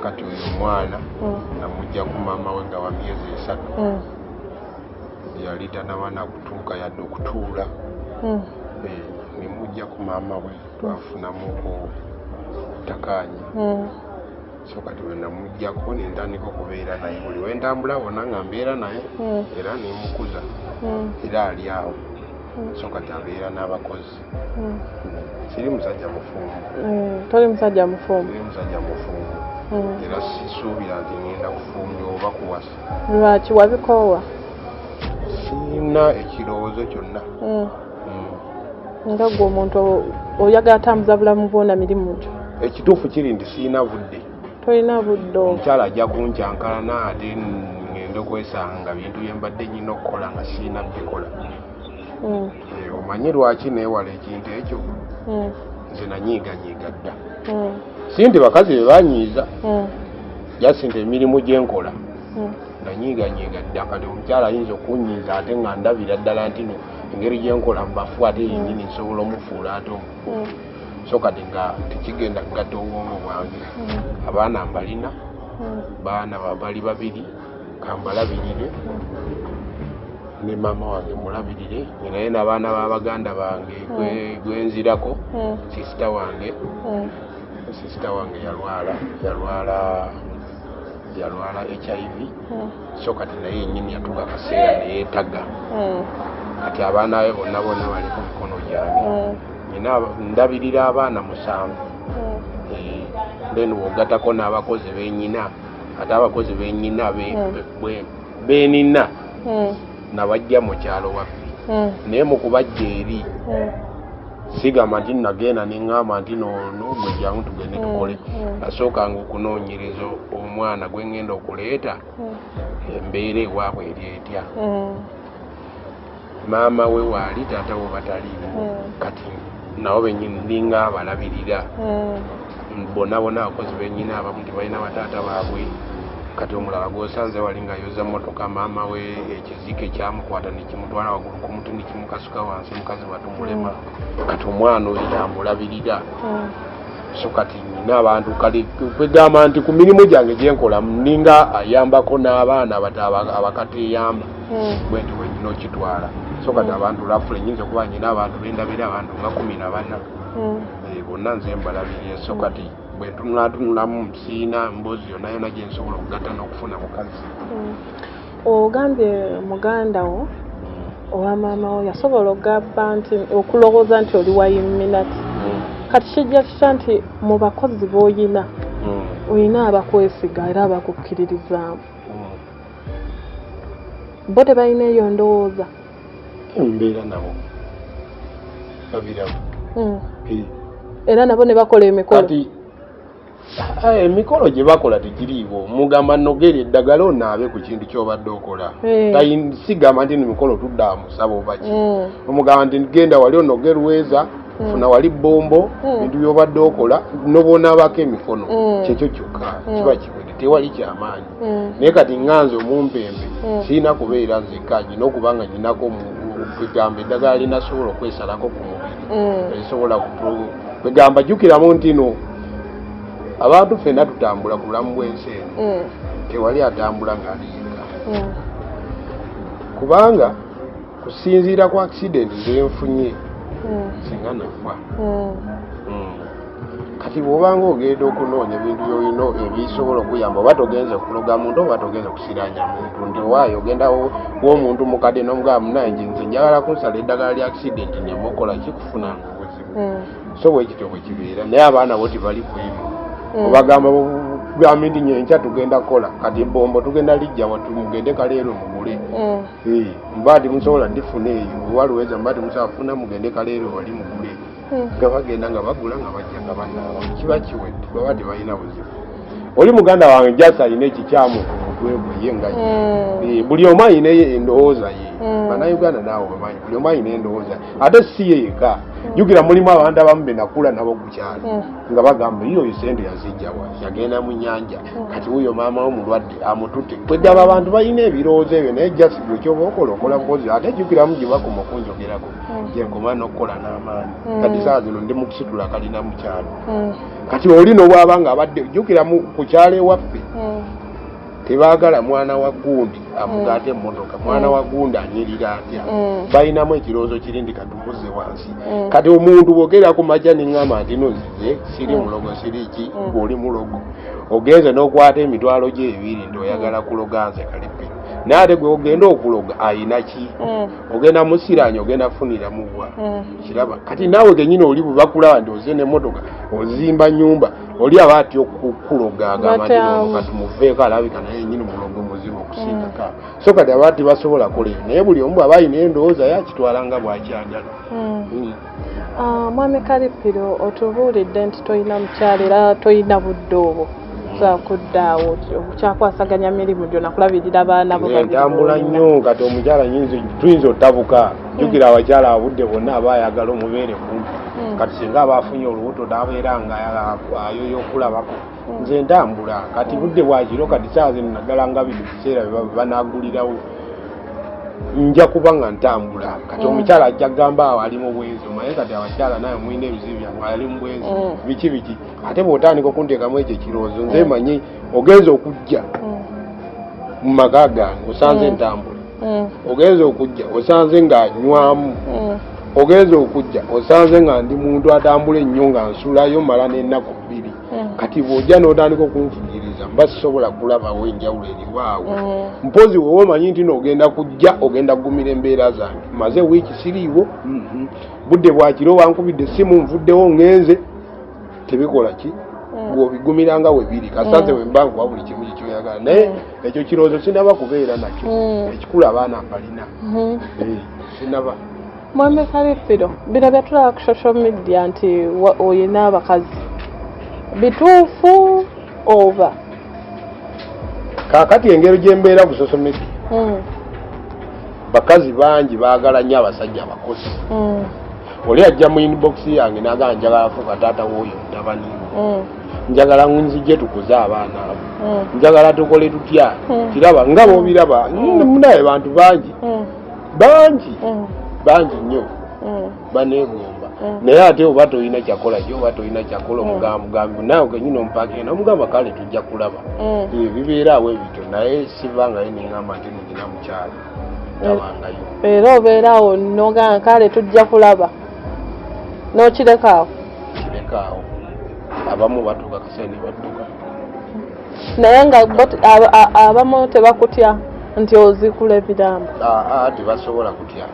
[SPEAKER 2] Kati oyo omwana namujja ku maama we nga wa myezi 3. Yali tanaba nakutuuka yadde okutuula. Nemujja ku maama we, twafunamu okutakaanya. So kati we namujjako nentandika okubeera naye, buli wentambula wonna nga mbeera naye, era nemukuza, era ali awo. So kati abeera n'abakozi. Siri musajja mufumbo.
[SPEAKER 1] Toli musajja mufumbo?
[SPEAKER 2] Siri musajja mufumbo, era sisuubira nti ngenda kufumbya oba kuwasa.
[SPEAKER 1] Lwaki wabikoowa?
[SPEAKER 2] Sirina ekirowoozo kyonna.
[SPEAKER 1] Nga gwe omuntu oyagala tambuza bulamu bwona mirimu gyo.
[SPEAKER 2] Ekituufu kiri nti sirina budde.
[SPEAKER 1] Tolina budde?
[SPEAKER 2] Omukyala ajja kunkyankalana, ate ngenda okwesanga bintu bye mbadde nyina okukola nga sirina bikola. Omanyi lwaki neewala ekintu ekyo? Nze nanyiiganyiiga dda. Si nti bakazi be banyiiza, just nti emirimu gye nkola. Nanyiiganyiiga dda. Kati omukyala ayinza okunyiiza ate nga ndabira ddala nti no engeri gye nkola mubafu, ate yennyini nsobola omufuula ate omufu. So kati nga tekigenda kugatta obwongo bwange. Abaana mbalina, baana bali babiri, kambalabirire, ne maama wange mulabirire, naye n'abaana b'abaganda bange gwenzirako. Sisita wange, sisita wange yalwala HIV. So kati naye yennyini yatuuka akaseera neyeetaga. Kati abaana be bonna bonna bali ku mikono gyange. Nina ndabirira abaana 7. Then wogatako n'abakozi benyina, ate abakozi benyina benina nabajja mu kyalo waffe. Naye mu kubajja eri, sigamba nti nagenda neŋŋamba nti no gwe jangu tugende tukole. Nasookanga okunoonyereza omwana gwe ŋŋenda okuleeta, embeera ewaabwe eri etya, maama we waali, taata we bataliimu. Kati nabo bennyini ndinga abalabirira bonna bonna. Abakozi bennyini abamu tebalina bataata baabwe. Kati omulala gwosanze wali nga yoza motoka, maama we ekizike kyamukwata nekimutwala waggulu ku muti nekimukasuka wansi, mukazi watumulema. Kati omwana oyo yamulabirira. So kati nina abantu, kati kwegamba nti ku mirimu gyange gyenkola ninga ayambako n'abaana abakateyamba, bwenti bwenyina okitwala. So kati abantu lafule nyinza okuba nyina abantu bendabira, abantu nga 14. Bonna nze mbalabirira. So kati bwe ntunulatunulamu, siina mboozi yonna yonna gye nsobola okugatta n'okufuna mukazi.
[SPEAKER 1] Ogambye muganda wo owa maama wo yasobola okugamba nti okulowooza nti oli wa Illuminati. Kati kijja kitya nti mu bakozi b'oyina, oyina abakwesiga era abakukkiririzaamu, bo tebalina eyo ndowooza?
[SPEAKER 2] Embeera nabo babiramu.
[SPEAKER 1] Era nabo ne bakola emikolo?
[SPEAKER 2] Kati emikolo gye bakola tegiriiwo. Mugamba nogera eddagala onaabe ku kintu ky'obadde okola. Sigamba nti emikolo tudda musaba oba ki. Omugamba nti genda wali onoge lweza, funa wali bombo, bintu by'obadde okola nobonaabako emikono. Kyekyo kyokka kiba kiwedde, tewali kyamaanyi. Naye kati ŋŋanze omumpembe, sirina kubeera nzekka, nyina okuba nga nyinako kwegamba eddagala linasobola okwesalako ku mubiri, erisobola kwegamba. Jjukiramu nti no abantu ffenna tutambula ku bulamu bw'ensi eno, tewali atambula ng'ali yekka. Kubanga kusinziira ku accident zenfunye, singa nafa. Kati Kati bw'obanga ogenda okunoonya ebintu by'olina ebisobola okuyamba, oba togenze kuloga muntu oba togenze kusiranya muntu, nti owaayo ogenda w'omuntu mukadde n'omugamba, munaye nze njagala kunsala eddagala lya accident nemukola kikufunanga obuzibu. So bwe kityo bwe kibeera, naye abaana bo tebali ku ebyo. Obagamba bugambi nti nyenkya tugenda kukola, kati ebbombo tugenda lijja watu, mugende Kaleerwe mugule. Mba timusobola ndifuna eyo oba Luweza, mba timusobola kufuna, mugende Kaleerwe wali mugule. Nga bagenda nga bagula nga bajja nga banaaba, kiba kiwedde, baba tebalina buzibu. Oli muganda wange jasi alina ekikyamu ku mutwe gwe ye nga ye. Buli omu alina endowooza ye. Bannayuganda naawe bamanyi buli omu alina endowooza ye, ate si ye yekka. Jjukira mulimu abantu abamu be nakula nabo ku kyalo nga bagamba ye oyo sente yazijjawa, yagenda mu nnyanja, kati wuyo maama wo mulwadde amututte. Kwegamba abantu balina ebirowoozo ebyo, naye jasi gwe kyoba okola okola bukozi. Ate jjukiramu gye bakoma okunjogerako, gye nkoma n'okukola n'amaanyi. Kati saa zino ndi mu kusitula kalina mu kyalo. Kati oli n'obwaba nga abadde, jjukiramu ku kyalo ewaffe tebaagala mwana wa gundi avuga ate emmotoka, mwana wa gundi anyirira atya. Balinamu ekirowoozo kiri nti katumuze wansi. Kati omuntu bwogera ku makya neŋŋamba nti no nzize siri mulogo, siri ki, gwe oli mulogo, ogenze n'okwata emitwalo gyo ebiri nti oyagala kuloga nze Kalippiro, naye ate gwe ogenda okuloga ayina ki? Ogenda musiranya, ogenda kufuniramu bwa kiraba. Kati naawe genyini oli bwe bakulaba nti oze n'emmotoka, ozimba nyumba, oli aba atya okukuloga, agamba nti
[SPEAKER 1] Batyamu.
[SPEAKER 2] no kati muveeko, alabika naye nyini mulogo muzibu okusingako. So kati aba tebasobola kola ebyo, naye buli omu bw'aba alina endowooza ye akitwala nga bw'akyagala.
[SPEAKER 1] Mwami Kalippiro, otubuulidde nti tolina mukyala era tolina budde obwo kudda awo okyakwasaganya mirimu gyo nakulabirira baana bo babiri
[SPEAKER 2] Ntambula
[SPEAKER 1] b'olina.
[SPEAKER 2] nnyo. Kati omukyala nyinza tuyinza ottabuka. Jjukira abakyala obudde bwonna aba ayagala omubeere kumpi. Kati singa aba afunye olubuto n'abeera nga ayoya okulabako, nze ntambula. Kati budde bwakiro, kati saa zino naddala nga bino biseera bye banagulirawo, nja kuba nga ntambula. Kati omukyala ajja kugamba awo ali mu bwenzi, omaye kati abakyala naye mulina ebizibu byammwe, ali mu bwenzi, biki biki. Ate bw'otandika okunteekamu ekyo ekirowoozo, nze manyi ogenza okujja mu maka gange osanze ntambula, ogenza okujja osanze nga nywamu, ogenza okujja osanze nga ndi muntu atambula ennyo, nga nsulayo mala n'ennaku 2. Kati bw'ojja n'otandika okunfugiriza, mba sisobola kulabawo enjawulo eriwaawo. Mpozi wewe omanyi nti noogenda kujja ogenda kugumira embeera zange, maze wiiki siriiwo, budde bwakiro wankubidde essimu nvuddewo ŋŋenze, tebikola ki, bw'obigumira nga we biri. Kasanze we mba nkuwa buli kimu kikyoyagala, naye ekyo kirowoozo sinaba kubeera nakyo. Ekikulu abaana mbalina. Sinaba.
[SPEAKER 1] Mwami Kalippiro, bino byetulaba ku social media nti oyina abakazi, bituufu oba?
[SPEAKER 2] Kaakati engeri gyembeera ku social media, bakazi bangi baagala nnyo abasajja abakozi. Oli ajja mu inbox yange n'agamba, njagala fuuka taata w'oyo mutabani, njagala nzije tukuze abaana abo, njagala tukole tutya. Kiraba nga bw'obiraba naye bantu bangi, bangi, bangi nnyo baneegomba. Naye ate oba tolina kyakola ki, oba tolina kyakola, omugamba mugambi naawe kenyini omupakinga nomugamba kale tujja kulaba. Bibeera awo ebityo, naye sivangayo neŋŋamba nti nina mukyala, tabangayo.
[SPEAKER 1] Era obeera awo nogamba kale tujja kulaba, n'okireka awo?
[SPEAKER 2] Kireka awo. Abamu batuuka kaseera ne badduka.
[SPEAKER 1] Naye nga bo abamu tebakutya nti ozikula ebirambo?
[SPEAKER 2] Aa, tebasobola kutya.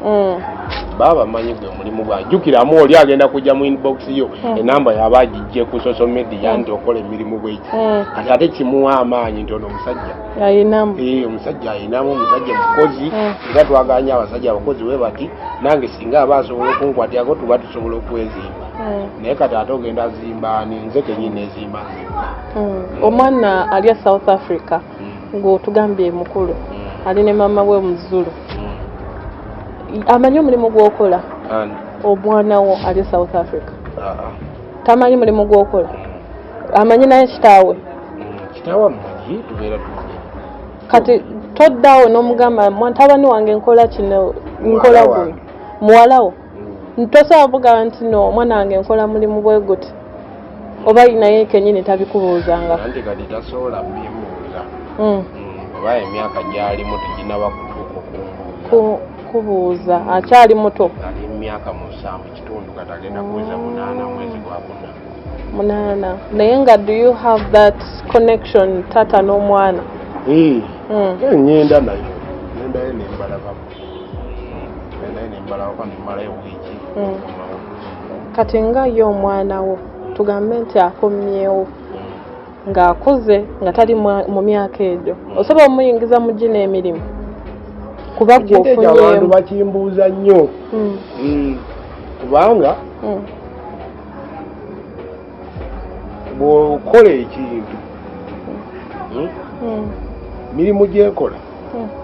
[SPEAKER 2] Baba bamanyi gwe mulimu gwa. Jjukiramu oli agenda kujja mu inbox yo, enamba yaba agijje ku social media nti okola emirimu bweki. Kati ate kimuwa amaanyi nti ono omusajja
[SPEAKER 1] ayinamu.
[SPEAKER 2] Omusajja ayinamu, omusajja mukozi. Era twaganya abasajja abakozi we bati, nange singa aba asobola okunkwatyako tuba tusobola okwezimba. Naye kati ate ogenda zimba ani? Nze kenyini nezimba nzimba.
[SPEAKER 1] Omwana ali e South Africa, ng'otugambye mukulu, ali ne maama we omuzulu, amanyi omulimu gw'okola?
[SPEAKER 2] Ani?
[SPEAKER 1] Omwana wo ali e South Africa.
[SPEAKER 2] Ah, ah.
[SPEAKER 1] Tamanyi mulimu gw'okola? Amanyi naye kitaawe?
[SPEAKER 2] Kitaawe amumanyi, tubeera tumanyi.
[SPEAKER 1] Kati toddawo n'omugamba, mutabani wange nkola kino, nkola
[SPEAKER 2] Muwala
[SPEAKER 1] guno?
[SPEAKER 2] wange.
[SPEAKER 1] Muwalawo. Tosobola kugamba nti no omwana wange nkola mulimu bwe guti, oba naye kenyini tabikubuuzanga?
[SPEAKER 2] Anti kati tasobola bimbuuza. Oba emyaka gyalimu teginaba kutuuka okumbuuza.
[SPEAKER 1] Kubuuza, akyali muto.
[SPEAKER 2] Ali mu myaka 7 kitundu, kati agenda kuweza 8 mwezi gwakuna.
[SPEAKER 1] 8. Naye nga do you have that connection tata n'omwana?
[SPEAKER 2] Ngenda nayo, ngendayo nembalabako, ngendayo nembalabako nemalayo wiiki.
[SPEAKER 1] Kati nga ye omwana wo tugambe nti akomyewo ng'akuze nga tali mu myaka egyo, osobola omuyingiza mu gino emirimu? Kuba gwe
[SPEAKER 2] abantu
[SPEAKER 1] ofunyeemu.
[SPEAKER 2] Bakimbuuza nnyo. Kubanga bw'okola ekintu, mirimu gyenkola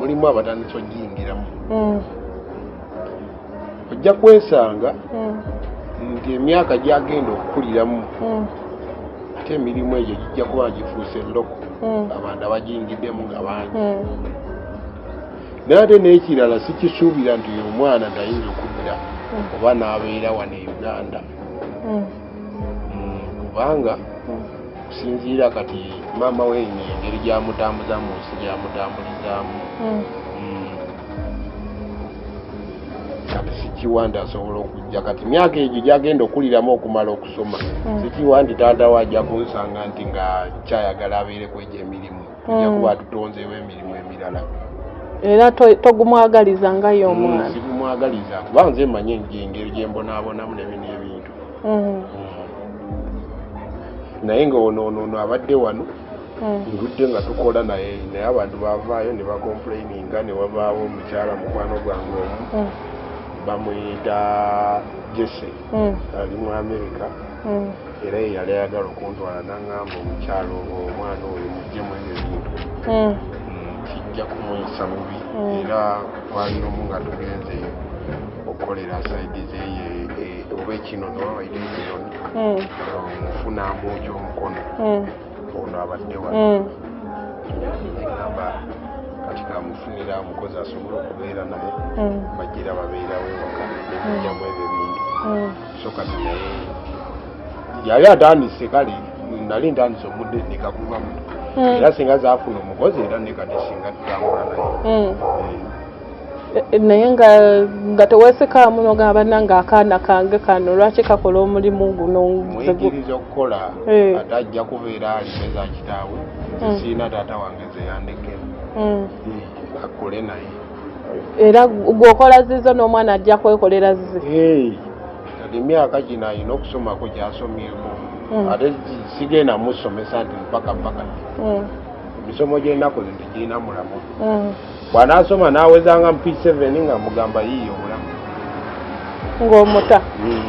[SPEAKER 2] mulimu abatandise ogiyingiramu, ojja kwesanga nti emyaka gyagenda okukuliramu ate emirimu egyo gijja kuba gifuuse endoko, abantu abagiyingiddemu nga bangi. Naye ate n'ekirala, sikisuubira nti oyo omwana tayinza okudda oba n'abeera wano e Uganda. Kubanga kusinziira kati maama we engeri gyamutambuza mu nsi gyamutambulizaamu, kati sikiwa nti asobola okujja. Kati myaka egyo gyagenda okuliramu okumala okusoma, sikiwa nti taata we ajja kunsanga nti nga kyayagala abeereko egyo emirimu, tujja kuba tutonzeewo emirimu emirala.
[SPEAKER 1] Era togumwagaliza nga ye omwana?
[SPEAKER 2] Sigumwagaliza, kuba nze manye engeri gyembonaabonamu nebino ebintu. Naye nga ono ono ono abadde wano, ndudde nga tukola naye, naye abantu bavaayo ne bacomplaininga, ne wabaawo omukyala mukwano gwange omu, bamuyita Jesse, ali mu America. Era ye yali ayagala okuntwala, naŋŋamba omukyalo omwana oyo muggyemu ebyo ebintu, kijja kumuyisa bubi. Era twali omu nga tugenze okukolera side zeeyo oba ekinono, oba bayita ekinono, omufu n'amwokya omukono. Ono abadde wano, neŋŋamba kati kamufunira omukozi asobole okubeera naye, bagira babeerawo ewaka, nemugyamu ebyo ebintu. So kati naye yali atandise, kale nali ntandise omudendeka kuva muto, era singa zaafuna omukozi, era ne kati singa tutambula naye.
[SPEAKER 1] Naye nga teweesikaamu nogamba, bannange akaana kange kano lwaki kakola omulimu guno
[SPEAKER 2] Muyigiriza okukola, ate ajja kubeera alina eza kitaawe. Nze siina taata wange ze yandekera. Akole naye.
[SPEAKER 1] Era gweokola zizo n'omwana ajja kwekolera zize.
[SPEAKER 2] Kati emyaka gino alina okusomako gyasomyeko, ate sigenda musomesa nti mpaka mpaka. Emisomo gy'ennaku zino tegirina mulamu. Bw'anaasoma n'awezanga mu P7, nga mugamba yiiya obulamu.
[SPEAKER 1] Ng'omuta.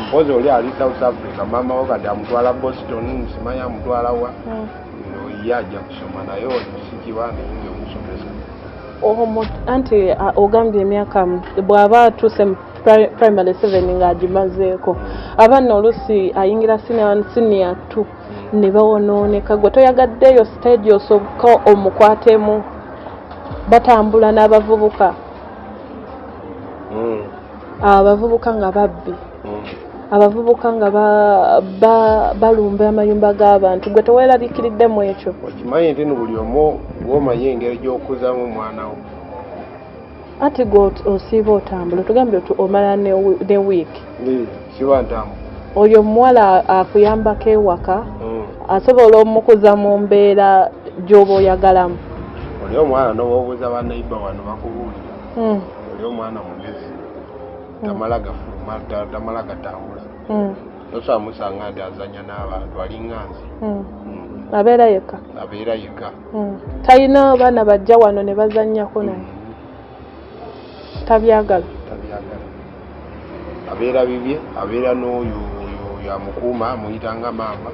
[SPEAKER 2] Mpozi oli ali South Africa, maama we kati amutwala Boston, simanyi amutwala wa. Ye ajja kusoma, naye oyo sikiba niyinza omusomesa.
[SPEAKER 1] Anti ogambye emyaka bw'aba atuuse mu primary 7 ng'agimazeeko, abaana oluusi ayingira senior 1, senior 2 ne bawonooneka. Gwe toyagaddeeyo stage osooka omukwatemu batambula n'abavubuka, abavubuka nga babbi, abavubuka nga balumba amayumba g'abantu? Gwe teweeraliikiriddemu ekyo?
[SPEAKER 2] Okimanyi nti no buli omu gw'omanyi engeri gy'okuzamu omwana wo.
[SPEAKER 1] Anti gwe osiiba otambula, tugambye omala ne wiiki.
[SPEAKER 2] Siba ntambu.
[SPEAKER 1] Oyo omuwala akuyambako ewaka asobola omukuza mu mbeera gy'oba oyagalamu?
[SPEAKER 2] Oli omwana n'obuuza banaiba wano bakubuulira. Oli omwana mugezi, tamala gafuluma, tamala gatambula. Tosobola musanga nti azanya n'abantu, alinga nze.
[SPEAKER 1] Abeera yekka?
[SPEAKER 2] Abeera yekka.
[SPEAKER 1] Talina baana bajja wano ne bazannyako naye? Tabyagala?
[SPEAKER 2] Tabyagala, abeera bibye, abeera n'oyo oyo amukuuma, amuyita nga maama.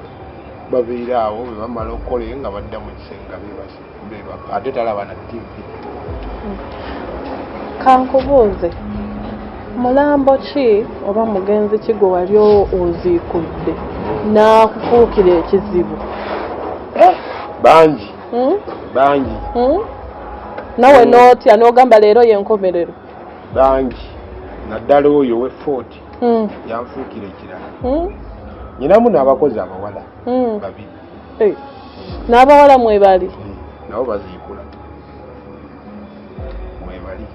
[SPEAKER 2] Babeera awo, bwe bamala okukola eyo nga badda mu kisenge nga beebase, beebaka, ate talaba na TV.
[SPEAKER 1] Kankubuuze, mulambo ki oba mugenzi ki gwe wali oziikudde n'akufuukira ekizibu?
[SPEAKER 2] Bangi. Bangi.
[SPEAKER 1] Nawe n'otya n'ogamba leero yenkomerero?
[SPEAKER 2] Bangi, naddala oyo owe Fort. Yanfuukira ekirala. Nyinamu n'abakozi abawala babiri.
[SPEAKER 1] N'abawala mwebali?
[SPEAKER 2] Nabo baziikula, mwebali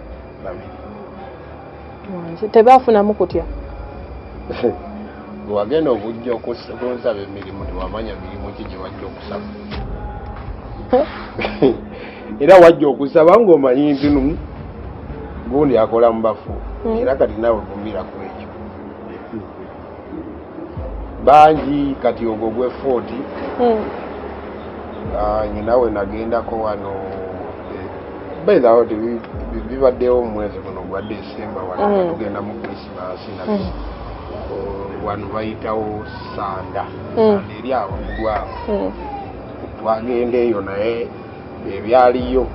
[SPEAKER 2] babiri.
[SPEAKER 1] Wangi, tebafunamu kutya?
[SPEAKER 2] Bwe wagenda okujja okunsaba emirimu, tewamanya mirimu ki gye wajja okusaba, era wajja okusaba ng'omanyi nti no gundi akola mu bafu. Era kati naawe gumira ku ekyo. Bangi kati ogwo gwe Fort. Nyina we nagendako wano, by the way, bibaddewo mu mwezi guno gwa Desemba wano nga tugenda mu Krisimansi na wano bayitawo Sanda. Sanda eri awo mugwawo. Twagenda eyo, naye ebyaliyo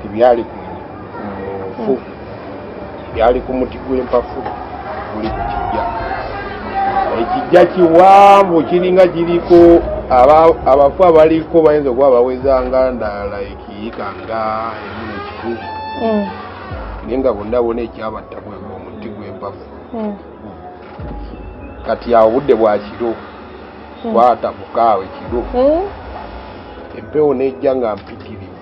[SPEAKER 2] tebyali ku mufu, byali ku muti gw'empafu guli ku kijja. Ekijja kiwanvu, kiringa kiriko abafu abaliko bayinza okuba bawezanga ndala ekiyika nga emu n'ekitundu, naye nga bonna bona ekyabatta gwegwo omuti gw'empafu. Kati awo obudde bwa kiro, twatabuka awo ekiro, empewo nejja nga mpitirivu.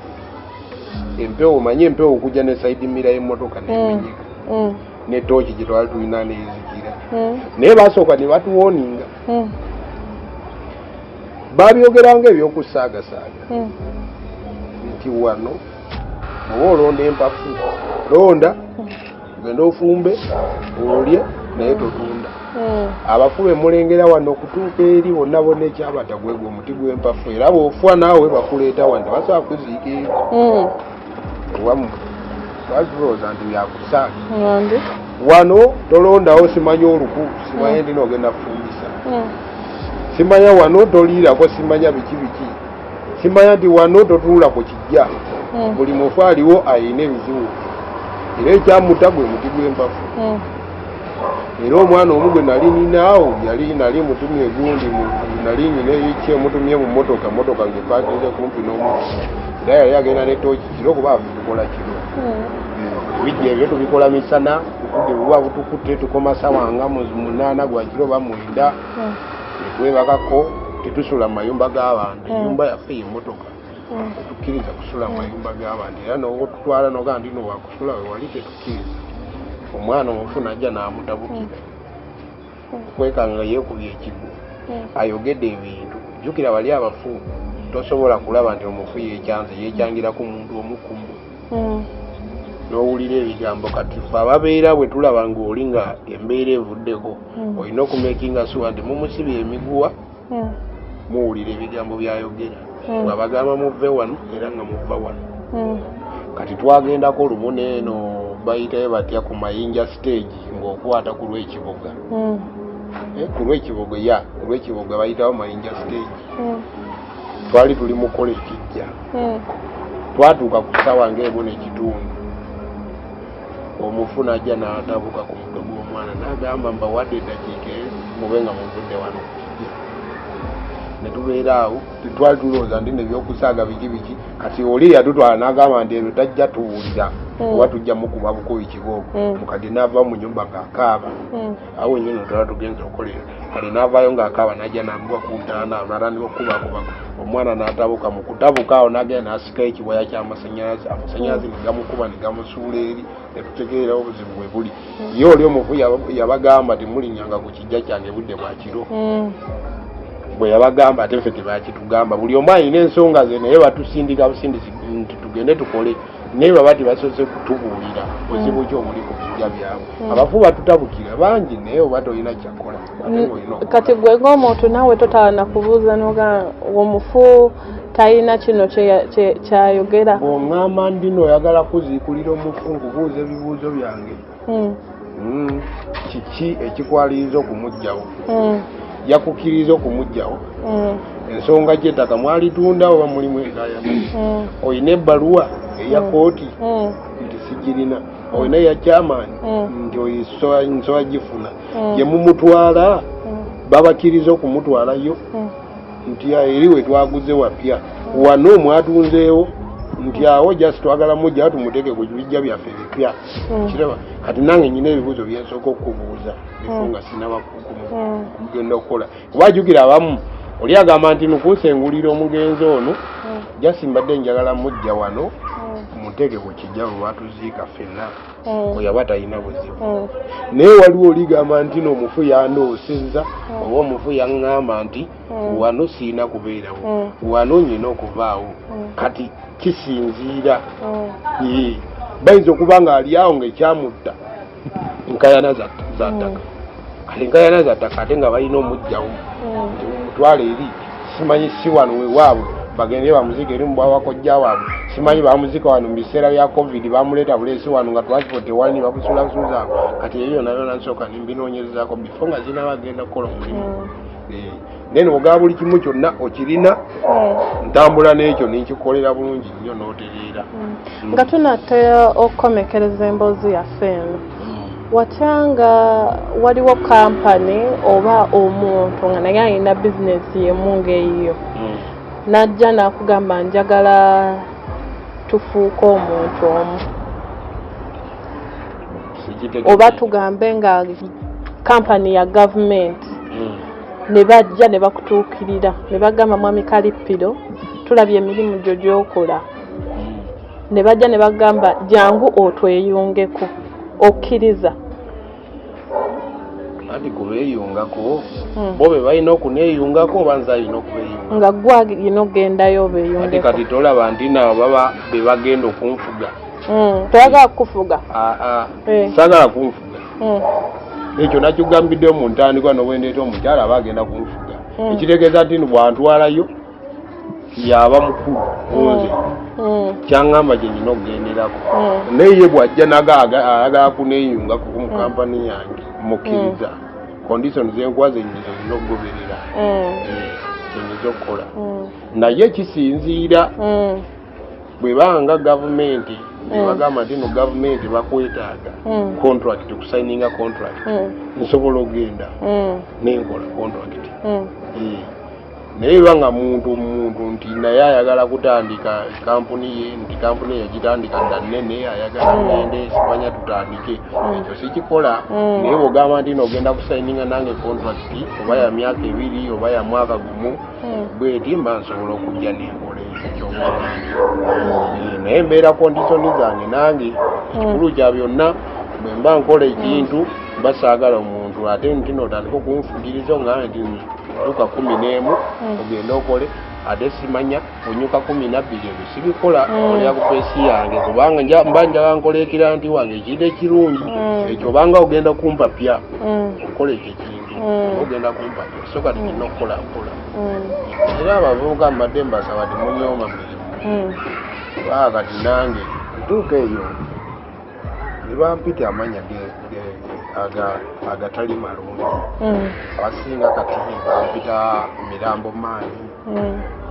[SPEAKER 2] Empewo, omanye empewo okujja ne side mirror y'emmotoka nemenyeka, ne tooki gye twali tulina nezikira. Naye basooka ne batuwarninga. Babyogeranga ebyokusaagasaaga nti wano oba olonda empafu, londa ogende ofumbe olye, naye totunda. Abafu bemulengera wano okutuuka eri bonna bonna ekyabata gwegwo omuti gw'empafu, era bw'ofa naawe bakuleeta wano, tebasobola kuziika eri ewammwe. Twali tulowooza nti byakusaaga.
[SPEAKER 1] Ngandi.
[SPEAKER 2] Wano tolondawo simanya oluku, simanya nti noogenda kufumbisa, simanya wano toliirako, simanya biki biki, simanya nti wano totuula ku kijja. Buli mufu aliwo ayina ebizibu, era ekyamuta gwe muti gw'empafu. Era omwana omu gwe nali ninaawo, yali nali mutumye gundi nali nyina eki emutumye mu motoka, motoka ng'epaakinze kumpi n'omuti, era yali agenda ne tooki kiro, kuba tukola kiro. Ebijja ebyo tubikola misana, obudde buba butukutte, tukoma sawa nga 8 gwa kiro oba 9, netwebakako. Tetusula mu mayumba g'abantu. Enyumba yaffe y'emmotoka. Tetukkiriza kusula mu mayumba g'abantu, era notutwala nogaa nti no wakusula we wali, tetukkiriza. Omwana omufu najja n'amutabukira kwekanga yeekubye ekigwo, ayogedde ebintu. Jjukira bali abafu tosobola kulaba nti omufu yekyanze, yekyangira ku muntu omukumu, n'owulira ebigambo. Kati ffe ababeera bwe tulaba ng'oli nga embeera evuddeko, olina okumakinga sure nti mumusibye emiguwa, muwulira ebigambo byayogera. Bw'abagamba muve wano, era nga muva wano. Kati twagendako lumu neeno bayitayo batya ku Mayinja stage ng'okwata ku lw'Ekiboga. Ku lw'Ekiboga, ya, ku lw'Ekiboga bayitawo Mayinja stage. Twali tuli mukola ekijja. Twatuuka ku ssaawa ng'emu n'ekitundu, omufu n'ajja n'atabuka ku mutwe gw'omwana n'agamba, "Mbawadde eddakiika ezi mube nga muvudde wano ku kijja." Ne tubeera awo, tetwali tulowooza nti nebyokusaaga biki biki. Kati oli yatutwala n'agamba nti ebyo tajja tuwulira, oba tujja mukuba bukubi kibooko. Mukadde n'ava mu nyumba ng'akaaba. Awo wenyini twala tugenza okukolera. Kale n'avaayo ng'akaaba, n'ajja n'agwa ku ntaana awo, n'atandika okukubakuba omwana, n'atabuka. Mu kutabuka awo n'agenda n'asikayo ekiwaya ky'amasanyalaze, amasanyalaze ne gamukuba ne gamusuula eri, ne tutegeerawo obuzibu bwe buli. Ye oli omufu yabagamba, "Temulinnyanga ku kijja kyange budde bwa kiro." Bwe yabagamba, ate ffe tebakitugamba. Buli omu alina ensonga ze, naye batusindika busindisi nti tugende tukole, naye baba tebasoose kutubuulira buzibu ki obuli ku bijja byabwe. Abafu batutabukira bangi, naye oba tolina kyakola, ate ng'olina okukola.
[SPEAKER 1] Kati gwe ng'omuntu naawe totawana kubuuza noga omufu talina kino kyayogera?
[SPEAKER 2] Bw'oŋŋamba ndino oyagala kuziikulira omufu, nkubuuza ebibuuzo byange. Kiki ekikwaliriza okumuggyawo? Yakukkiriza okumuggyawo? Ensonga ki? Ettaka mwalitunda oba mulimu ekayana? Olina ebbaluwa eya kooti? Nti sigirina. Olina eya chairman? Nti oyo nsobola gifuna. Gye mumutwala, babakkiriza okumutwalayo? Nti eri we twaguze wapya, wano mwatunzeewo? Nti awo just twagala mujja tumuteeke ku bijja byaffe ebipya. Kiraba kati nange nyina ebibuuzo byensooka okubuuza before nga sinaba kugenda okukola, kuba jjukira abamu oli agamba nti nukunsengulira omugenzi ono, just mbadde njagala mujja wano. Bamuteeke ku kijja bwe batuziika ffenna, oyo aba talina buzibu. Naye waliwo oligamba nti n'omufu yandoosezza, oba omufu yaŋŋamba nti wano siina kubeerawo, wano nyina okuvaawo. Kati kisinziira, bayinza okuba nga ali awo ng'ekyamutta nkayana za ttaka. Kati nkayana za ttaka ate nga balina omugjawo nti mumutwale eri, simanyi si wano wewaabwe, bagende bamuzika eri mubwabakojja waabwe, simanyi bamuzika wano mu biseera bya COVID, bamuleeta buleesi wano nga transport tewali, ne babusuulasuuza. Kati ebyo byonna byonna nsooka nembinoonyerezaako before nga zinaba agenda kukola omulimu. Then ogaba buli kimu kyonna okirina, ntambula n'ekyo nenkikolera bulungi nnyo n'otereera.
[SPEAKER 1] Nga tunatera okukomekereza emboozi yaffe eno, watya nga waliwo kampani oba omuntu nga naye alina bizinesi yemu ng'eyiyo, n'ajja n'akugamba njagala tufuuke omuntu omu, oba tugambe nga kampani ya gavumenti, ne bajja ne bakutuukirira ne bagamba, "Mwami Kalippiro, tulabye emirimu gyo gy'okola," ne bajja ne bagamba, "Jangu otweyungeko," okkiriza?
[SPEAKER 2] Anti kubeeyungako, bo be balina okuneeyungako oba nze alina okubeeyunga?
[SPEAKER 1] Nga gwe alina okugendayo
[SPEAKER 2] Ati
[SPEAKER 1] obeeyungeko.
[SPEAKER 2] Kati tolaba nti nabo baba be bagenda okunfuga?
[SPEAKER 1] Toyagala kukufuga?
[SPEAKER 2] Aa, saagala kunfuga. Ekyo nakigambiddeyo mu ntandikwa, nobwendeeta omukyala aba agenda kunfuga. Ekitegeeza nti bwantwalayo yaba mukulu kunze, kyaŋŋamba kye nyina okugenderako. Naye ye bw'ajja naga ayagala kuneeyungako mu kampani yange, mukkiriza condition zenkuwa zenyiza olina okugoberera. Kyenyinza okukola, naye kisinziira bwebanga gavumenti nebagamba nti no gavumenti bakwetaaga, contract, okusayininga contract, nsobola okugenda nenkola contract. Naye eba nga muntu nti naye ayagala kutandika kampuni ye, nti kampuni yagitandika dda nnene, ayagala ngende simanya tutandike, ekyo sikikola. Naye bwogamba nti nogenda kusayininga nange contract oba ya myaka 2 oba ya mwaka 1, bweti mba nsobola okujja nenkola ekyo. Naye mbeera condition zange nange. Ekikulu kya byonna, bwe mba nkola ekintu, mba saagala omuntu ate nti notandika okunfugiriza ongambe nti tuuka 11 ogende okole, ate simanya onyuka 12. Ebyo sibikola. Olya ku pace yange, kubanga mba njagala nkola client wange ekintu ekirungi. Ekyo obanga ogenda kumpapya okukola ekyo ekintu, ogenda kumpapya, so kati nina okukola nkola. Era abavubuka mbadde mbasaba temunyooma mirimu, kubanga kati nange ntuuka eyo ne bampita amanya agatali malungi. Abasinga kati bampita mirambo maani.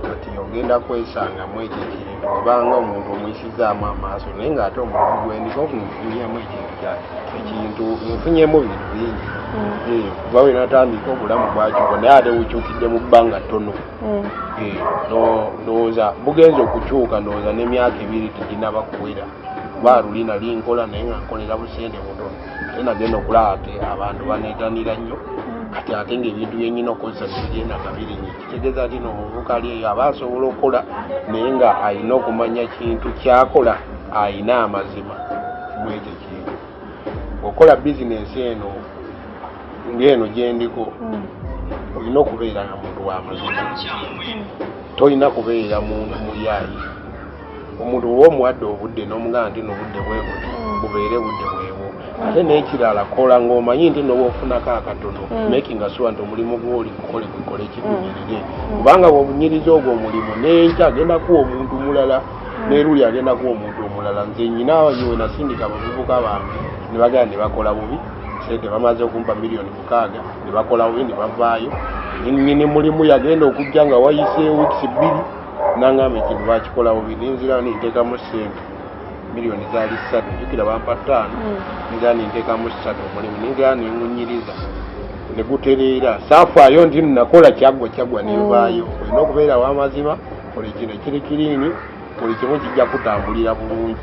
[SPEAKER 2] Kati ogenda kwesangamu ekyo ekintu obanga omuntu omuyisizaamu amaaso, naye ng'ate omulimu gwendiko nfunyeemu ekintu kya ekintu, nfunyemu ebintu bingi. Kuba we natandika obulamu bwakyuka, naye ate bukyukidde mu bbanga ttono. Ndowooza bugenza okukyuka, ndowooza n'emyaka 2 teginaba kuwera, kuba luli nali nkola naye nga nkolera busente butono, ate nagenda okulaba ate abantu baneetanira nnyo. Kati ate ng'ebintu byenyina okukozesa tebigenda nga birinye. Kitegeeza nti n'omuvubuka ali eyo aba asobola okukola, naye nga alina okumanya kintu kyakola, alina amazima mu ekyo kintu. Okola bizinensi eno ng'eno gyendiko, olina okubeera nga muntu wa mazima, tolina kubeera muntu muyaayi. Omuntu oba omuwadde obudde n'omugamba nti nobudde bwe buti, bubeere budde bwebwo. Ate n'ekirala, kola ng'omanyi nti noba ofunako akatono, making sure nti omulimu gwoli gukole, gukole kigunyirire, kubanga bw'obunyiriza ogwo omulimu, n'enkya agenda kuwa omuntu mulala, n'eruli agenda kuwa omuntu omulala. Nze nyina we nasindika abavubuka bange ne bagenda ne bakola bubi, sente bamaze okumpa miliyoni 6, ne bakola bubi ne bavaayo. Nyini mulimu yagenda okujja nga wayise wiikisi 2, nangamba ekintu bakikola bubi. Nenzira ninteekamu sente, miliyoni zaali 3, jjukira bampa 5, nzira ninteekamu 3, omulimu nenzira nengunyiriza ne gutereera. Saafaayo nti nakola kyaggwa kyaggwa, nenvaayo. Olina okubeera w'amazima, buli kino kiri clean, buli kimu kijja kutambulira bulungi.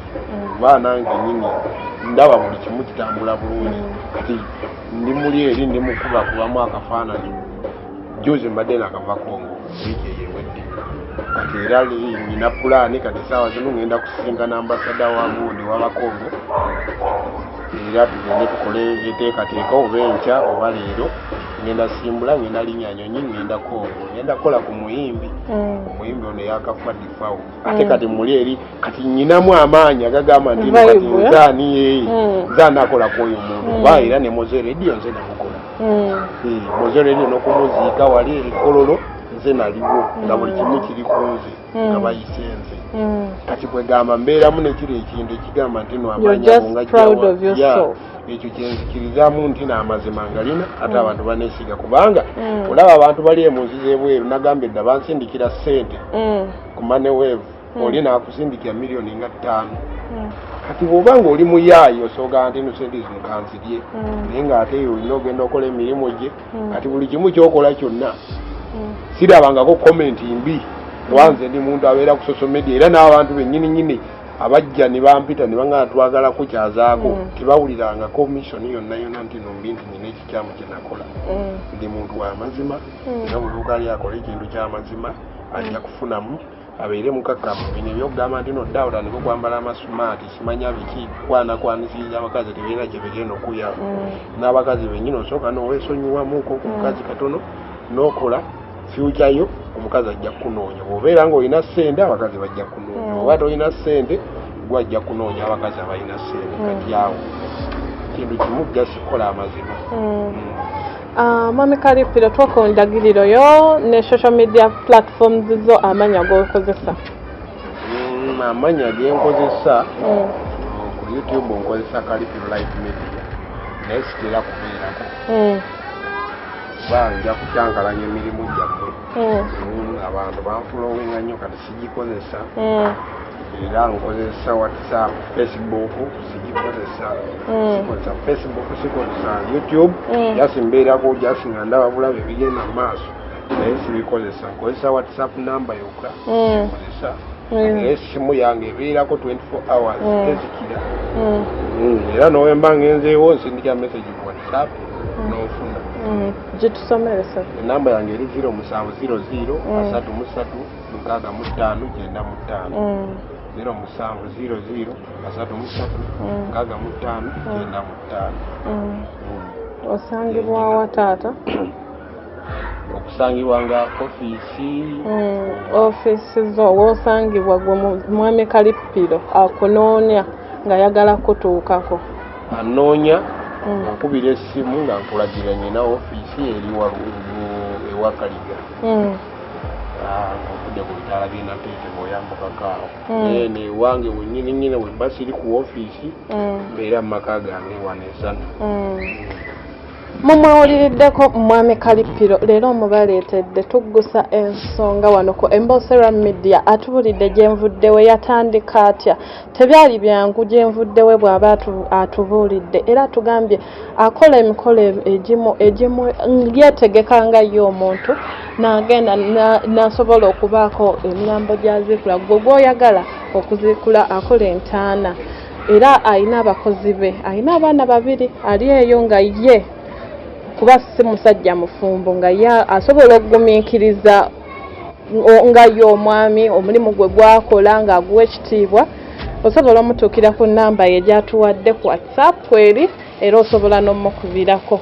[SPEAKER 2] Kuba nange nyini ndaba buli kimu kitambula bulungi. Kati ndi muli eri ndi mukubakubamu akafaananyi. Juzi mbadde nakava Kongo, wiiki eyo ewedde. Kati era nina pulaani, kati esaawa zino ngenda kusisinkana ambasada wa gundi w'Abakongo, era tugende tukole enteekateeka, oba enkya oba leero ngenda simbula, ngenda linnya nyonyi, ngenda Kongo, ngenda kukola ku muyimbi. Omuyimbi ono yakafa, Difawo. Ate kati muli eri kati nyinamu amaanyi agagamba nti no kati
[SPEAKER 1] Vibe, eh?
[SPEAKER 2] nze ani ye nze anakola ku oyo muntu, kuba era ne Mowzey Radio nze namukola. Mowzey Radio n'okumuziika wali ekololo nze naliwo, nga buli kimu kiri ku nze, nga bayise nze. Kati kwegamba mbeeramu nekiri ekintu ekigamba nti no amaanyi ago nga
[SPEAKER 1] proud of yourself.
[SPEAKER 2] Ekyo kyenzikirizamu nti n'amazima ngalina, ate abantu banesiga, kubanga olaba abantu bali mu nsi z'ebweru, nagambye dda, bansindikira ssente ku Money Wave, oli naakusindikira miliyoni nga 5. Kati bw'oba nga oli muyaayi, osooga nti no sente zino kanzirye, naye ng'ate eyo olina ogenda okola emirimu gye. Kati buli kimu kyokola kyonna, sirabangako comment mbi, kuba nze ndi muntu abeera ku social media, era n'abantu bennyini nyini abajja ne bampita ne baŋŋamba twagala kukyazaako, tebawulirangako mission yonna yonna nti no mbi, nti nyina ekikyamu kye nakola. Ndi muntu wa mazima, era buli lukali akola ekintu ky'amazima ajja kufunamu, abeere mukakkamu. Bino ebyokugamba nti no ddaawo tandika okwambala amasumaati, simanya biki, kwanakwanisiriza abakazi, tebirina kye bigenda okuyamba. N'abakazi bennyini osooka noweesonyiwamuko ku mukazi katono n'okola future yo, omukazi ajja kukunoonya. Bw'obeera ng'olina ssente, abakazi bajja kunoonya. Oba tolina ssente, gwe ajja kunoonya abakazi abalina ssente. Kati awo kintu kimu, just kukola amazima.
[SPEAKER 1] Ah, Mwami Kalipiro, twaka endagiriro yo ne social media platforms zo, amanya g'okozesa.
[SPEAKER 2] Amanya genkozesa ku YouTube nkozesa Kalipiro Live Media, naye sitera kubeerako kuba nja kukyankalanya emirimu gyammwe. Abantu banfollowinga nnyo, kati sigikozesa. Era nkozesa WhatsApp, Facebook sigikozesa. Sikozesa Facebook, sikozesa YouTube. Just mbeerako just nga ndaba bulabe ebigenda mu maaso, naye sibikozesa. Nkozesa WhatsApp namba yokka kozesa. Naye essimu yange ebeerako 24 hours, tezikira. Era nowemba ngenzeewo, nsindika message ku WhatsApp nonfuna.
[SPEAKER 1] Gitusomere se.
[SPEAKER 2] Enamba yange eri 0700 33 65 95. 0700 33 65 95.
[SPEAKER 1] Osangibwa wa, taata?
[SPEAKER 2] Okusangibwa nga ofiisi?
[SPEAKER 1] Ofiisi zo, wosangibwa gwe Mwami Kalipiro akunoonya ng'ayagala kutuukako.
[SPEAKER 2] Anoonya, okubira essimu nga nkulagira, nyina ofiisi eri ewakaliga, ng'ovudde ku bitaala by'enateete, bw'oyambukako awo. Naye newange wennyini nyini, wemba siri ku ofiisi, mbeera mu maka gange wano esana.
[SPEAKER 1] Mumwewuliriddeko Mwami Kalipiro leero omubaleetedde, tuggusa ensonga wano ku Embosera Media. Atubulidde gyenvuddewe, yatandika atya, tebyali byangu gyenvuddewe bw'aba atubuulidde, era atugambye akola emikolo egimu egimu yeetegeka nga ye omuntu n'agenda n'asobola okubaako emirambo gy'aziikula, gwe gw'oyagala okuziikula, akola entaana, era alina abakozi be, alina abaana babiri, ali eyo nga ye kuba si musajja mufumbo, nga ye asobola okugumiikiriza nga ye omwami omulimu gwe gwakola ng'aguwa ekitiibwa. Osobola omutuukira ku namba ye gy'atuwadde ku WhatsApp kweri, era osobola n'omukubirako.